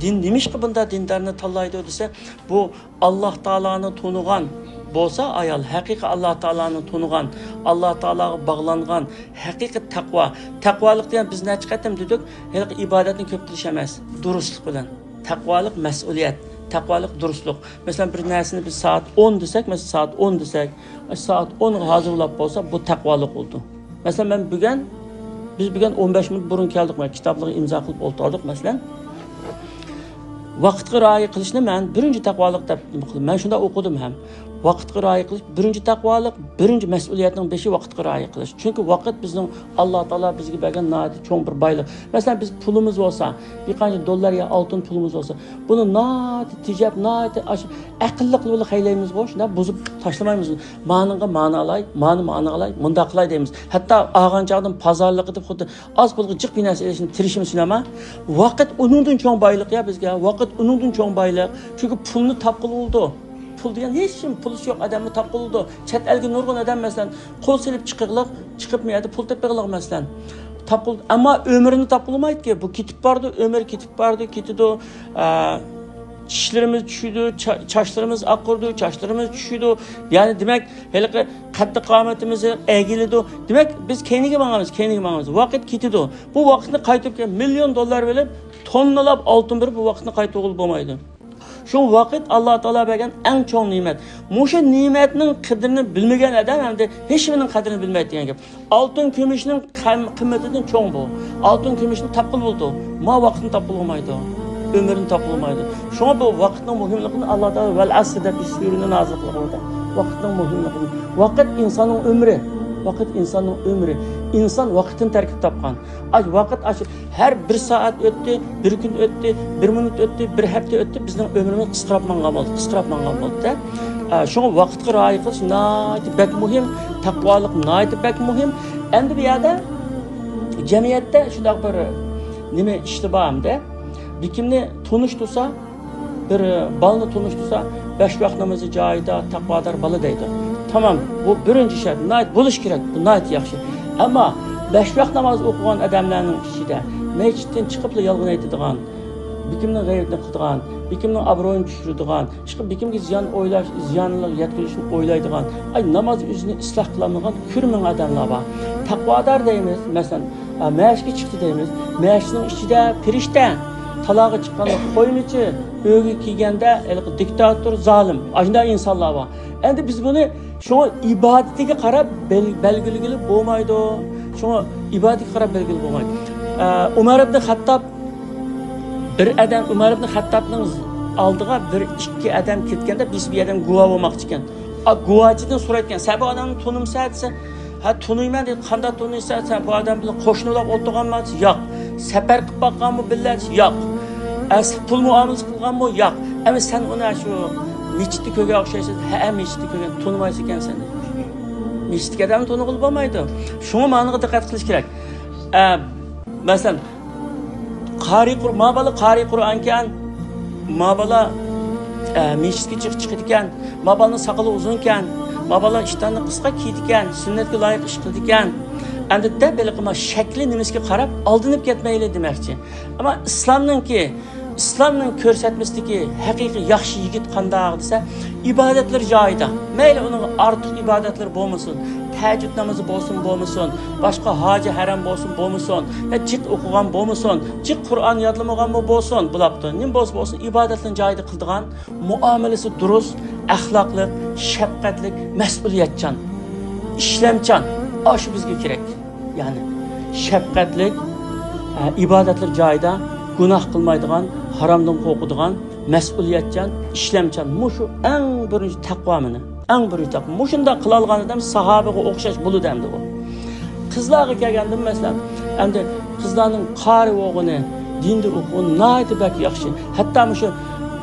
دىن نېمىشقا بۇنداق دىندارنى تاللايدۇ دېسە، بۇ ئاللا تائالانى تونۇغان بولسا ئايال، ھەقىقىي ئاللا تائالانى تونۇغان، ئاللا تائالاغا باغلانغان، ھەقىقىي تەقۋا. تەقۋالىق دېگەن بىز نەچچە قېتىم دېدۇق، ھېلىقى ئىبادەتنى كۆپ قىلىش ئەمەس، دۇرۇسلۇق بىلەن. تەقۋالىق مەسئۇلىيەت، تەقۋالىق دۇرۇسلۇق. مەسىلەن، بىر نەرسىنى بىز سائەت ئون دېسەك، مەسىلەن، سائەت ئون دېسەك، سائەت ئونغا ھازىرلاپ بولسا، بۇ تەقۋالىق بولىدۇ. مەسىلەن، مەن بۈگۈن، بىز بۈگۈن ئون بەش مىنۇت بۇرۇن كەلدۇق، مەن كىتابلارغا ئىمزا قىلىپ ئولتۇردۇق، مەسىلەن. ۋاقىتقا رىئايە قىلىشنى مەن بىرىنچى تەقۋالىق دەپ نېمە قىلدىم. مەن شۇنداق ئوقۇدۇم ھەم. ۋاقىتقا رىئايە قىلىش، بىرىنچى تەقۋالىق، بىرىنچى مەسئۇلىيەتنىڭ بېشى ۋاقىتقا رىئايە قىلىش. چۈنكى ۋاقىت بىزنىڭ ئاللا تائالا بىزگە بەرگەن ناھايىتى چوڭ بىر بايلىق. مەسىلەن، بىز پۇلىمىز بولسا، بىر قانچە دوللار يا ئالتۇن پۇلىمىز بولسا، بۇنى ناھايىتى تېجەپ، ناھايىتى ئاش-، ئەقىللىق بىلەن خەجلەيمىزغۇ، شۇنداق بۇزۇپ تاشلىمايمىز. مانىڭغا مانى ئالاي، مانى مانىغا ئالاي، مۇنداق قىلاي دەيمىز. ھەتتا ئالغان چاغدىن پازارلىق قىلىپ خۇددى ئاز پۇلغا جىق بىر نەرسە ئېلىشنى تىرىشىمىز شۇنداقمۇ؟ ۋاقىت ئۇنىڭدىن چوڭ بايلىق يا بىزگە. ۋاقىت ئۇنىڭدىن چوڭ بايلىق. چۈنكى پۇلنى تاپقىلى بولىدۇ. پۇل دېگەن ھېچ كىم، پۇلى يوق ئادەممۇ تاپقىلى بولىدۇ. چەت ئەلگە نۇرغۇن ئادەم، مەسىلەن، قول سېلىپ چىقىغلىق، چىقىپ مۇ يەردە پۇل تېپىغلىق، مەسىلەن. تاپقىلى، ئەمما ئۆمرىنى تاپقىلىمايدىكەن. بۇ كېتىپ بارىدۇ، ئۆمۈر كېتىپ بارىدۇ، كېتىدۇ. ئە، چىشلىرىمىز چۈشىدۇ، چا-، چاچلىرىمىز ئاقىرىدۇ، چاچلىرىمىز چۈشىدۇ. يەنى دېمەك، ھېلىقى قەددى قامىتىمىز ئەگىلىدۇ. دېمەك، بىز كەينىگە ماڭىمىز، كەينىگە ماڭىمىز. ۋاقىت كېتىدۇ. بۇ ۋاقىتنى قايتۇرۇپ كەل-، مىليون دوللار بېرىپ، توننىلاپ ئالتۇن بېرىپ، بۇ ۋاقىتنى قايتۇرغىلى بولمايدۇ. شۇ ۋاقىت ئاللا تائالا بەرگەن ئەڭ چوڭ نېمەت. مۇشۇ نېمەتنىڭ قەدرىنى بىلمىگەن ئادەم ئەمدى ھېچنېمىنىڭ قەدرىنى بىلمەيدۇ دېگەن گەپ. ئالتۇن كۈمۈشنىڭ قەم-، قىممىتىدىن چوڭ بۇ. ئالتۇن كۈمۈشنى تاپقىلى بولىدۇ. ما ۋاقىتنى تاپقىلى بولمايدۇ. ئۆمۈرنى تاپقىلى بولمايدۇ. شۇڭا بۇ ۋاقىتنىڭ مۇھىملىقىنى ئاللا تائالا ۋەل ئەسر دەپ بىر سۈرىنى نازىل قىلغان. ۋاقىتنىڭ مۇھىملىقىنى. ۋاقىت ئىنساننىڭ ئۆمرى. ۋاقىت ئىنساننىڭ ئۆمرى. ئىنسان ۋاقىتتىن تەركىب تاپقان. ئاش ۋاقىت ئاش، ھەر بىر سائەت ئۆتتى، بىر كۈن ئۆتتى، بىر مىنۇت ئۆتتى، بىر ھەپتە ئۆتتى، بىزنىڭ ئۆمرىمىز قىسقىراپ ماڭغان بولدى، قىسقىراپ ماڭغان بولدى. ئە، شۇڭا ۋاقىتقا رىئايە قىلىش ناھايىتى بەك مۇھىم، تەقۋالىق ناھايىتى بەك مۇھىم. ئەمدى بۇ يەردە جەمئىيەتتە شۇنداق بىر نېمە ئىشلار بار ئەمدى. بىر كىمنى تونۇشتۇرسا، بىر بالىنى تونۇشتۇرسا، بەش ۋاق نامىزى جايىدا، تەقۋادار بالا دەيدۇ. تامام، بۇ بىرىنچى شەرت، ناھايىتى بولۇشى كېرەك، بۇ ناھايىتى ياخشى. ئەمما بەش ۋاق ناماز ئوقۇغان ئادەملەرنىڭ ئىچىدە مەسچىتتىن چىقىپلا يالغان ئېيتىدىغان، بىر كىمنىڭ غەيۋىتىنى قىلىدىغان، بىر كىمنىڭ ئابرۇيىنى چۈشۈرىدىغان، ئىشقىلىپ بىر كىمگە زىيان ئويلاش، زىيانلىق يەتكۈزۈشنى ئويلايدىغان، ئاي، ناماز ئۆزىنى ئىسلاھ قىلالمىغان كۈرمىڭ ئادەملەر بار. تەقۋادار دەيمىز، مەسىلەن، ئا، مەشىقكە چىقتى دەيمىز. مەشىقنىڭ ئىچىدە پىرىشتە، تالاغا چىققاندا قويمىچى، ئۆيگە كەلگەندە ھېلىقى دىكتاتور، زالىم. ئاشۇنداق ئىنسانلار بار. ئەمدى بىز بۇنى شۇڭا ئىبادىتىگە قاراپ بەل-، بەلگىلىگىلى بولمايدۇ. شۇڭا ئىبادىتىگە قاراپ بەلگىلىگىلى بولمايدۇ. ئە، ئۆمەر ئىبن خەتتاب، بىر ئادەم ئۆمەر ئىبن خەتتابنىڭ ئالدىغا بىر ئىككى ئادەم كەتكەندە، بىرسى بىر ئادەم گۇۋاھ بولماقچىكەن. ئا، گۇۋاھچىدىن سورايدىكەن، سەن بۇ ئادەمنى تونۇمسەن دېسە، ھە، تونۇيمەن دېدى. قانداق تونۇيسەن؟ سەن بۇ ئادەم بىلەن قوشنا بولۇپ ئولتۇرغانما دېسە، ياق. سەپەر قىلىپ باققانمۇ بىللە دېسە، ياق. ئەسلى پۇل مۇئامىلىسى قىلغانمۇ؟ ياق. ئەمما سەن ئۇنى شۇ مەسچىتتە كۆرگەن ئوخشايسەن. ھەئە، مەسچىتتە كۆرگەن، تونۇمايسەن ئىكەنسەن دېدى. مەسچىتتىكى ئادەمنى تونۇغىلى بولمايدۇ. شۇڭا مانىغا دىققەت قىلىش كېرەك. ئە، مەسىلەن، قارىي قۇر-، ما بالا قارىي قۇرئانكەن، ما بالا، ئە، مەسچىتكە چىق-، چىقىدىكەن، ما بالىنىڭ ساقىلى ئۇزۇنكەن، ما بالا ئىشتاننى قىسقا كىيىدىكەن، سۈننەتكە لايىق ئىش قىلىدىكەن. ئەمدى دەپ ھېلىقى ما شەكلى نېمىسىگە قاراپ ئالدىنىپ كەتمەيلى دېمەكچى. ئەمما ئىسلامنىڭكى، ئىسلامنىڭ كۆرسەتمىسىدىكى ھەقىقىي ياخشى يىگىت قانداق دېسە، ئىبادەتلىرى جايىدا. مەيلى ئۇنىڭ ئارتۇق ئىبادەتلىرى بولمىسۇن، تەھەججۇد نامىزى بولسۇن بولمىسۇن، باشقا ھاجى ھەرەم بولسۇن بولمىسۇن، يا جىق ئوقۇغان بولمىسۇن، جىق قۇرئان يادلىمىغانمۇ بولسۇن، بولاپتۇ. نېمە بولسا بولسۇن، ئىبادەتلىرىنى جايىدا قىلىدىغان، مۇئامىلىسى دۇرۇس، ئەخلاقلىق، شەپقەتلىك، مەسئۇلىيەتچان، ئىشلەمچان. ئاشۇ بىزگە كېرەك. يەنى شەپقەتلىك، ئە، ئىبادەتلىرى جايىدا، گۇناھ قىلمايدىغان، ھارامدىن قورقىدىغان، مەسئۇلىيەتچان، ئىشلەمچان. مۇشۇ ئەڭ بىرىنچى تەقۋا مېنى. ئەڭ بىرىنچى تەقۋا. مۇشۇنداق قىلالىغان ئادەم ساھابىغا ئوخشاش بولىدۇ ئەمدى ئۇ. قىزلارغا كەلگەندىمۇ مەسىلەن، ئەمدى قىزلارنىڭ قارى بولغىنى، دىندا ئوقۇغىنى ناھايىتى بەك ياخشى. ھەتتا مۇشۇ،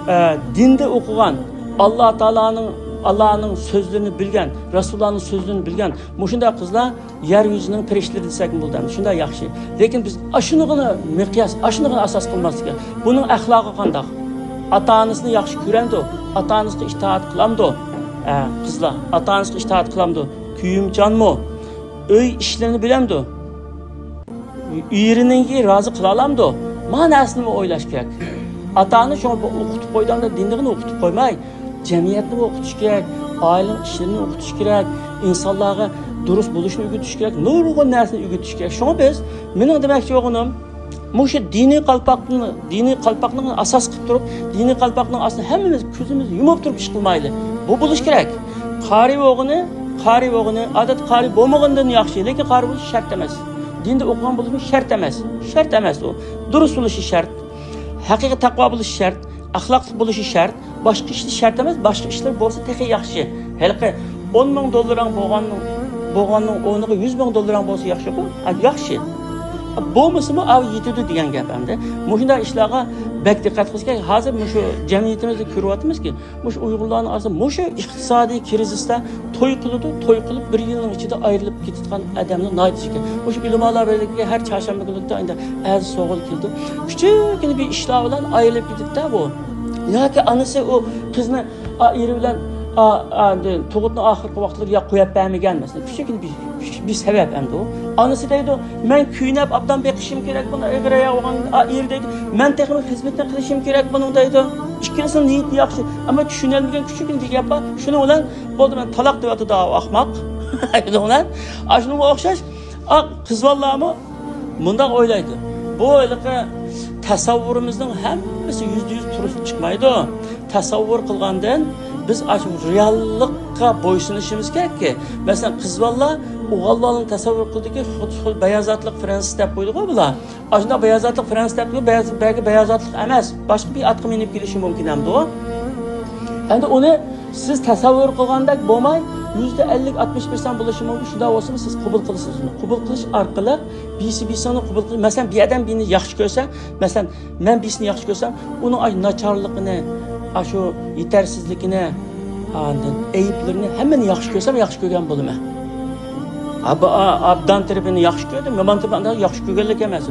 ئە، دىندا ئوقۇغان، ئاللا تائالانىڭ، ئاللانىڭ سۆزلىرىنى بىلگەن، رەسۇلۇللانىڭ سۆزلىرىنى بىلگەن مۇشۇنداق قىزلار يەر يۈزىنىڭ پىرىشتىلىرى دېسەكمۇ بولىدۇ ئەمدى. شۇنداق ياخشى. لېكىن بىز ئاشۇنىغىلا مىقياس، ئاشۇنىغىلا ئاساس قىلماسلىق كېرەك. بۇنىڭ ئەخلاقى قانداق؟ ئاتا-ئانىسىنى ياخشى كۆرەمدۇ؟ ئاتا-ئانىسىغا ئىتائەت قىلامدۇ؟ ئە، قىزلار، ئاتا-ئانىسىغا ئىتائەت قىلامدۇ؟ كۆيۈمچانمۇ؟ ئۆي ئىشلىرىنى بىلەمدۇ؟ ئېرىنىڭكى رازى قىلالامدۇ؟ ما نەرسىنىمۇ ئويلاش كېرەك. ئاتا-ئانا شۇڭا بۇ ئوقۇتۇپ قويدۇڭ دەپ دىنىغىنى ئوقۇتۇپ قويماي، جەمئىيەتنى ئوقۇتۇش كېرەك، ئائىلىنىڭ ئىشلىرىنى ئوقۇتۇش كېرەك، ئىنسانلارغا دۇرۇس بولۇشنى ئۆگىتىش كېرەك، نۇرغۇن نەرسىنى ئۆگىتىش كېرەك. شۇڭا بىز، مېنىڭ دېمەكچى بولغىنىم، مۇشۇ دىنىي قالپاقنى، دىنىي قالپاقنى ئاساس قىلىپ تۇرۇپ، دىنىي قالپاقنىڭ ئاستىدا ھەممىمىز كۆزىمىزنى يۇمۇپ تۇرۇپ ئىش قىلمايلى. بۇ بولۇش كېرەك. قارىي بولغىنى، قارىي بولغىنى، ئادەتتە قارىي بولمىغىنىدىن ياخشى، لېكىن قارىي بولۇش شەرت ئەمەس. دىندا ئوقۇغان بولۇشمۇ شەرت ئەمەس. شەرت ئەمەس ئۇ. دۇرۇس بولۇشى شەرت. ھەقىقىي تەقۋا بولۇشى شەرت. ئەخلاقلىق بولۇشى شەرت. باشقا ئىشلار شەرت ئەمەس، باشقا ئىشلار بولسا تېخى ياخشى. ھېلىقى ئون مىڭ دوللىرىڭ بولغاننىڭ، بولغاننىڭ ئورنىغا يۈز مىڭ دوللىرىڭ بولسا ياخشىغۇ؟ ھە، ياخشى. بولمىسىمۇ ئاۋۇ يېتىدۇ دېگەن گەپ ئەمدى. مۇشۇنداق ئىشلارغا بەك دىققەت قىلىش كېرەك. ھازىر مۇشۇ جەمئىيىتىمىزدە كۆرۈۋاتىمىزكى، مۇشۇ ئۇيغۇرلارنىڭ ئارىسىدا مۇشۇ ئىقتىسادىي كىرىزىستا توي قىلىدۇ، توي قىلىپ بىر يىلنىڭ ئىچىدە ئايرىلىپ كېتىدىغان ئادەملەر ناھايىتى جىق. مۇشۇ ئۆلىمالار بىرلىكىگە ھەر چارشەنبە كۈنلۈكتە ئەندى ئەرز سوغۇل كېلىدۇ. كىچىككىنە بىر ئىشلار بىلەن ئايرىلىپ كېتىدىدە بۇ. ياكى ئانىسى ئۇ قىزنى، ئا، ئېرى بىلەن، ئا، ئا، تۇغۇتنىڭ ئاخىرقى ۋاقىتلىرى يا قويۇپ بەرمىگەن، مەسىلەن، كىچىككىنە بىر بىر سەۋەب ئەمدى ئۇ. ئانىسى دەيدۇ، مەن كۆينەپ ئابدان بېقىشىم كېرەك بۇنى، ئېغىر ئاياغ بولغان. ئا، ئېرى دەيدۇ، مەن تېخىمۇ خىزمىتىنى قىلىشىم كېرەك بۇنىڭ دەيدۇ. ئىككىلىسىنىڭ نىيىتى ياخشى، ئەمما چۈشىنەلمىگەن كۈچۈككىنە بىر گەپ بار. شۇنىڭ بىلەن بولدى، مەن تالاق دەۋاتىدۇ ئاۋۇ ئاخماق. شۇنىڭ بىلەن، ئاشۇنىڭغا ئوخشاش، ئا، قىز بالىلارمۇ مۇنداق ئويلايدۇ. بۇ ھېلىقى تەسەۋۋۇرىمىزنىڭ ھەممىسى يۈزدە يۈز تۇرۇپ چىقمايدۇ. تەسەۋۋۇر قىلغاندىن بىز ئاشۇ رېئاللىققا بويسۇنۇشىمىز كېرەككى. مەسىلەن، قىز بالىلار ئوغۇل بالىنى تەسەۋۋۇر قىلدىكى، خۇددى، خۇددى بايازاتلىق پرىنس دەپ قويدىغۇ بۇلار. ئاشۇنداق بايازاتلىق پرىنس دەپ قويۇپ، بەزى، بەلكى بايازاتلىق ئەمەس، باشقا بىر ئاتقا مىنىپ كېلىشى مۇمكىن ئەمدى ئۇ. ئەمدى ئۇنى سىز تەسەۋۋۇر قىلغاندەك بولماي، يۈزدە ئەللىك، ئاتمىش پىرسەنت بولۇشى مۇمكىن. شۇنداق بولسىمۇ سىز قوبۇل قىلىسىز ئۇنى. قوبۇل قىلىش ئارقىلىق بىرسى بىرسىنى قوبۇل قىلىش. مەسىلەن، بىر ئادەم بىرنى ياخشى كۆرسە، مەسىلەن، مەن بىرسىنى ياخشى كۆرسەم، ئۇنىڭ ئاشۇ ناچارلىقىنى، ئاشۇ يېتەرسىزلىكىنى، ئاندىن ئەيىبلىرىنى ھەممىنى ياخشى كۆرسەم، ياخشى كۆرگەن بولىمەن. ئابدان تەرىپىنى ياخشى كۆردۈم، يامان تەرىپىنى ياخشى كۆرگەنلىك ئەمەس.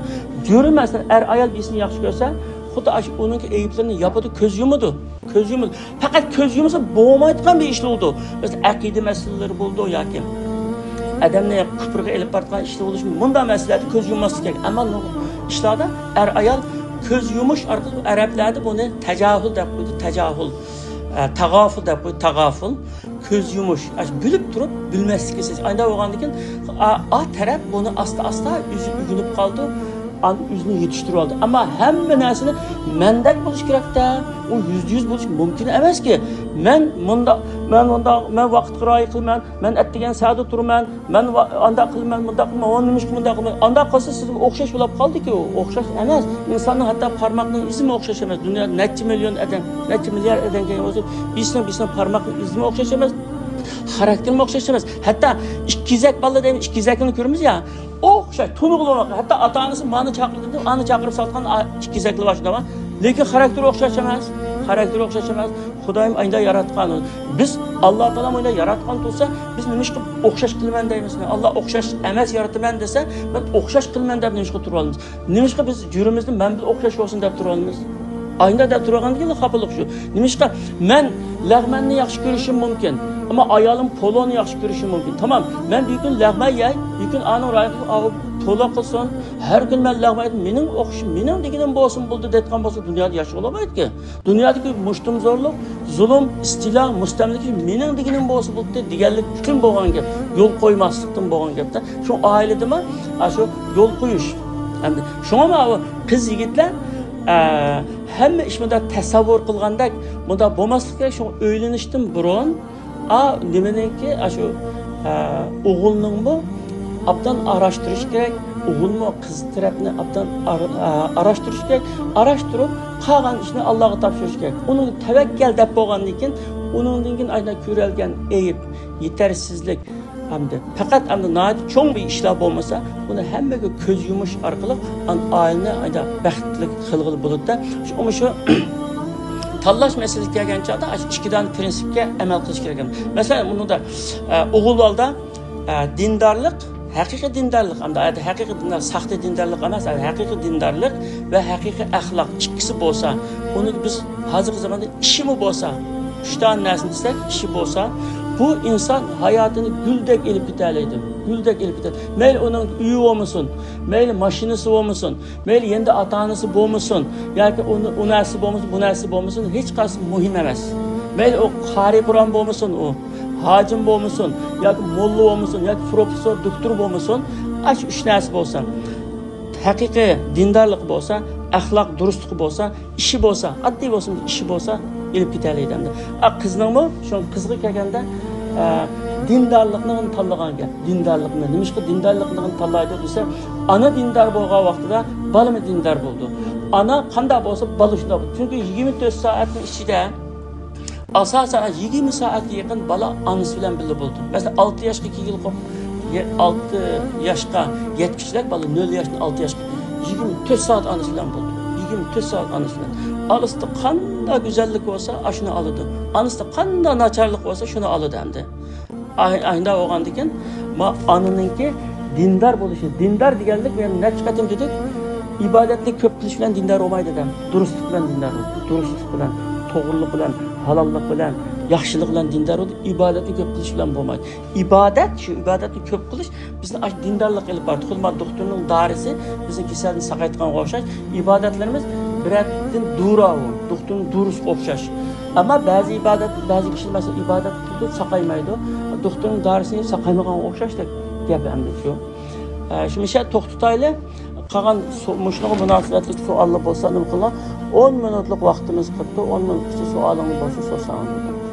جۈرى مەسىلەن، ئەر ئايال بىرسىنى ياخشى كۆرسە، خۇددى ئاشۇ ئۇنىڭكى ئەيىبلىرىنى ياپىدۇ، كۆز يۇمىدۇ. كۆز يۇمىدۇ. پەقەت كۆز يۇمسا بولمايدىغان بىر ئىشلار بولىدۇ. مەسىلەن، ئەقىدە مەسىلىلىرى بولىدۇ ياكى ئادەمنى كۇپرغا ئېلىپ بارىدىغان ئىشلار بولۇشى، مۇنداق مەسىلىلەردە كۆز يۇمماسلىق كېرەك. ئەمما نۇرغۇن ئىشلاردا ئەر ئايال كۆز يۇمۇش ئارقىلىق، ئەرەبلەردە بۇنى تەجاھۇل دەپ قويىدۇ، تەجاھۇل. ئە، تاغافۇل دەپ قويىدۇ، تاغافۇل. كۆز يۇمۇش، ئاشۇ بىلىپ تۇرۇپ بىلمەسلىككە سېلىش. ئانداق بولغاندىن كېيىن ئا، ئا تەرەپ بۇنى ئاستا-ئاستا ئۆزى ئۆگىنىپ قالىدۇ، ئان-، ئۆزىنى يېتىشتۈرۈۋالىدۇ. ئەمما ھەممە نەرسىنى مەندەك بولۇش كېرەكتە، ئۇ يۈزدە يۈز بولۇشى مۇمكىن ئەمەسكى. مەن مۇنداق، مەن مۇنداق، مەن ۋاقىتقا رىئايە قىلىمەن، مەن ئەتىگەن سەھەردە تۇرىمەن، مەن ۋا-، ئانداق قىلىمەن، مۇنداق قىلىمەن، ئۇ نېمىشقا مۇنداق قىلماي؟ ئانداق قىلسا سىزگە ئوخشاش بولاپ قالدىكى ئۇ. ئوخشاش ئەمەس. ئىنساننىڭ ھەتتا پارماقنىڭ ئىزىمۇ ئوخشاش ئەمەس. دۇنيادا نەچچە مىليون ئادەم، نەچچە مىليارد ئادەم كەلگەن بولسا، بىرسىنىڭ بىرسىنىڭ پارماقنىڭ ئىزىمۇ ئوخشاش ئەمەس. خاراكتېرىمۇ ئوخشاش ئەمەس. ھەتتا ئىككىزەك بالا دەيمىز، ئىككىزەكنى كۆرىمىز يا. ئوخشاش، تونۇغىلى بولمايدۇ. ھەتتا ئاتا-ئانىسى مانا چاقىرىدۇ، ئانا چاقىرىپ سالغان ئا-، ئىككىزەكلەر بار شۇنداقمۇ؟ لېكىن خاراكتېرى ئوخشاش ئەمەس. خاراكتېرى ئوخشاش ئەمەس. خۇدايىم ئايدا ياراتقان. بىز ئاللا تائالا مۇنداق ياراتقان تۇرسا، بىز نېمىشقا ئوخشاش قىلىمەن دەيمىز؟ ئاللا ئوخشاش ئەمەس يارىتىمەن دېسە، بىز ئوخشاش قىلىمەن دەپ نېمىشقا تۇرۇۋالىمىز؟ نېمىشقا بىز جۈرىمىزنى مەن بىلەن ئوخشاش بولسۇن دەپ تۇرۇۋالىمىز؟ ئايدا دەپ تۇرغاندىن كېيىن خاپىلىق شۇ. نېمىشقا؟ مەن لەغمەننى ياخشى كۆرۈشۈم مۇمكىن، ئەمما ئايالىم پولونى ياخشى كۆرۈشى مۇمكىن. تامام، مەن بىر كۈن لەغمەن يەي، بىر كۈن ئانىڭ رايى قىلسۇن، ئاۋۇ پولو قىلسۇن. ھەر كۈن مەن لەغمەن يەي، مېنىڭ ئوخش-، مېنىڭ دېگىنىم بولسۇن بولدى دەيدىغان بولسا، دۇنيادا ياشىغىلى بولمايدىكەن. دۇنيادىكى مۇشتۇمزورلۇق، زۇلۇم، ئىستىلا، مۇستەملىكە مېنىڭ دېگىنىم بولسا بولدى دېگەنلىكتىن بولغان گەپ. يول قويماسلىقتىن بولغان گەپتە. شۇ ئائىلىدىمۇ، ئا، شۇ يول قويۇش. ئەمدى شۇڭا ماۋۇ قىز يىگىتلەر، ئە، ھەممە ئىش مۇنداق تەسەۋۋۇر قىلغاندەك مۇنداق بولماسلىقى كېرەك. شۇڭا ئۆيلىنىشتىن بۇرۇن، ئا، نېمىنىڭكى، ئا، شۇ، ئە، ئوغۇلنىڭمۇ ئابدان ئاراشتۇرۇش كېرەك، ئوغۇلمۇ قىز تەرەپنى ئابدان ئار-، ئا، ئاراشتۇرۇش كېرەك. ئاراشتۇرۇپ، قالغان ئىشنى ئاللاغا تاپشۇرۇش كېرەك. ئۇنىڭ تەۋەككەل دەپ بولغاندىن كېيىن، ئۇنىڭدىن كېيىن ئايدا كۆرەلگەن ئەيىب، يېتەرسىزلىك، ھەمدە پەقەت ئەمدى ناھايىتى چوڭ بىر ئىشلار بولمىسا، بۇنى ھەممىگە كۆز يۇمۇش ئارقىلىق ئان-، ئائىلىنى ئايدا بەختلىك قىلغىلى بولىدۇ-دە. شۇ، شۇ تاللاش مەسىلىسى كەلگەن چاغدا ئاشۇ ئىككى دانە پىرىنسىپكە ئەمەل قىلىش كېرەك. مەسىلەن، بۇنىڭدا، ئە، ئوغۇل بالىدا، ئە، دىندارلىق، ھەقىقىي دىندارلىق، ئەمدى ئايەتتە ھەقىقىي دىندار، ساختا دىندارلىق ئەمەس، ھەقىقىي دىندارلىق ۋە ھەقىقىي ئەخلاق ئىككىسى بولسا، ئۇنى بىز ھازىرقى زاماندا ئىشىمۇ بولسا، ئۈچ دانە نەرسىنى دېسەك، ئىشى بولسا، بۇ ئىنسان ھاياتىنى گۈلدەك ئېلىپ كېتەلەيدۇ. گۈلدەك ئېلىپ كېتەلەيدۇ. مەيلى ئۇنىڭ ئۆيى بولمىسۇن، مەيلى ماشىنىسى بولمىسۇن، مەيلى يېنىدا ئاتا-ئانىسى بولمىسۇن ياكى ئۇ، ئۇ نەرسە بولمىسۇن، بۇ نەرسە بولمىسۇن، ھېچقايسى مۇھىم ئەمەس. مەيلى ئۇ قارىي قۇرئان بولمىسۇن، ئۇ ھاجىم بولمىسۇن ياكى موللا بولمىسۇن ياكى پروفېسسور، دوكتور بولمىسۇن، ئاشۇ ئۈچ نەرسە بولسا، ھەقىقىي دىندارلىقى بولسا، ئەخلاق دۇرۇسلۇقى بولسا، ئىشى بولسا، ئاددىي بولسىمۇ، ئىشى بولسا، ئېلىپ كېتەلەيدۇ ئەمدى. ئا، قىزنىڭمۇ، شۇ قىزغا كەلگەندە، ئە، دىندارلىقنى تاللىغان گەپ. دىندارلىقنى، نېمىشقا دىندارلىقنى تاللايدۇ دېسە، ئانا دىندار بولغان ۋاقتىدا بالىمۇ دىندار بولىدۇ. ئانا قانداق بولسا، بالا شۇنداق بولىدۇ. چۈنكى يىگىرمە تۆت سائەتنىڭ ئىچىدە ئاساسەن يىگىرمە سائەتكە يېقىن بالا ئانىسى بىلەن بىللە بولىدۇ. مەسىلەن، ئالتە ياشقا كىرگىلى قوپ، يە-، ئالتە ياشقا يەتكۈچىلەك بالا، نۆل ياشتىن ئالتە ياشقا يىگىرمە تۆت سائەت ئانىسى بىلەن بولىدۇ. يىگىرمە تۆت سائەت ئانىسى بىلەن. ئانىسىدا قانداق گۈزەللىك بولسا، ئاشۇنى ئالىدۇ. ئانىسىدا قانداق ناچارلىق بولسا، شۇنى ئالىدۇ ئەمدى. ئاي-، ئايندا بولغاندىكىن، ما-، ئانىنىڭكى دىندار بولۇشى. دىندار دېگەنلىك، مەن نەچچە قېتىم دېدۇق، ئىبادەتنى كۆپ قىلىش بىلەن دىندار بولمايدۇ دەم. دۇرۇسلۇق بىلەن دىندار بولىدۇ. دۇرۇسلۇق بىلەن، توغرىلىق بىلەن، ھالاللىق بىلەن، ياخشىلىق بىلەن دىندار بولىدۇ، ئىبادەتنى كۆپ قىلىش بىلەن بولمايدۇ. ئىبادەت، شۇ ئىبادەتنى كۆپ قىلىش بىزنى ئاشۇ دىندارلىققا ئېلىپ بارىدۇ. خۇددى مانا دوختۇرنىڭ دارىسى بىزنىڭ كېسەلنى ساقايتقانغا ئوخشاش، ئىبادەتلىرىمىز بىرەردىن دۇرا ئۇ، دوختۇرنىڭ دۇرىسىغا ئوخشاش. ئەمما بەزى ئىبادەت، بەزى كىشىلەر مەسىلەن ئىبادەت قىلىدۇ، ساقايمايدۇ. دوختۇرنىڭ دارىسى ساقايمىغانغا ئوخشاشتەك گەپ ئەمدى شۇ. ئە، شۇ مىشە توختىتايلى. قالغان سو-، مۇشۇنىڭغا مۇناسىۋەتلىك سوئاللار بولسا نېمە قىلىڭ. ئون مىنۇتلۇق ۋاقتىمىز قىپتۇ. ئون مىنۇتقىچە سوئالىڭىز بولسا سورىساڭىز بولىدۇ.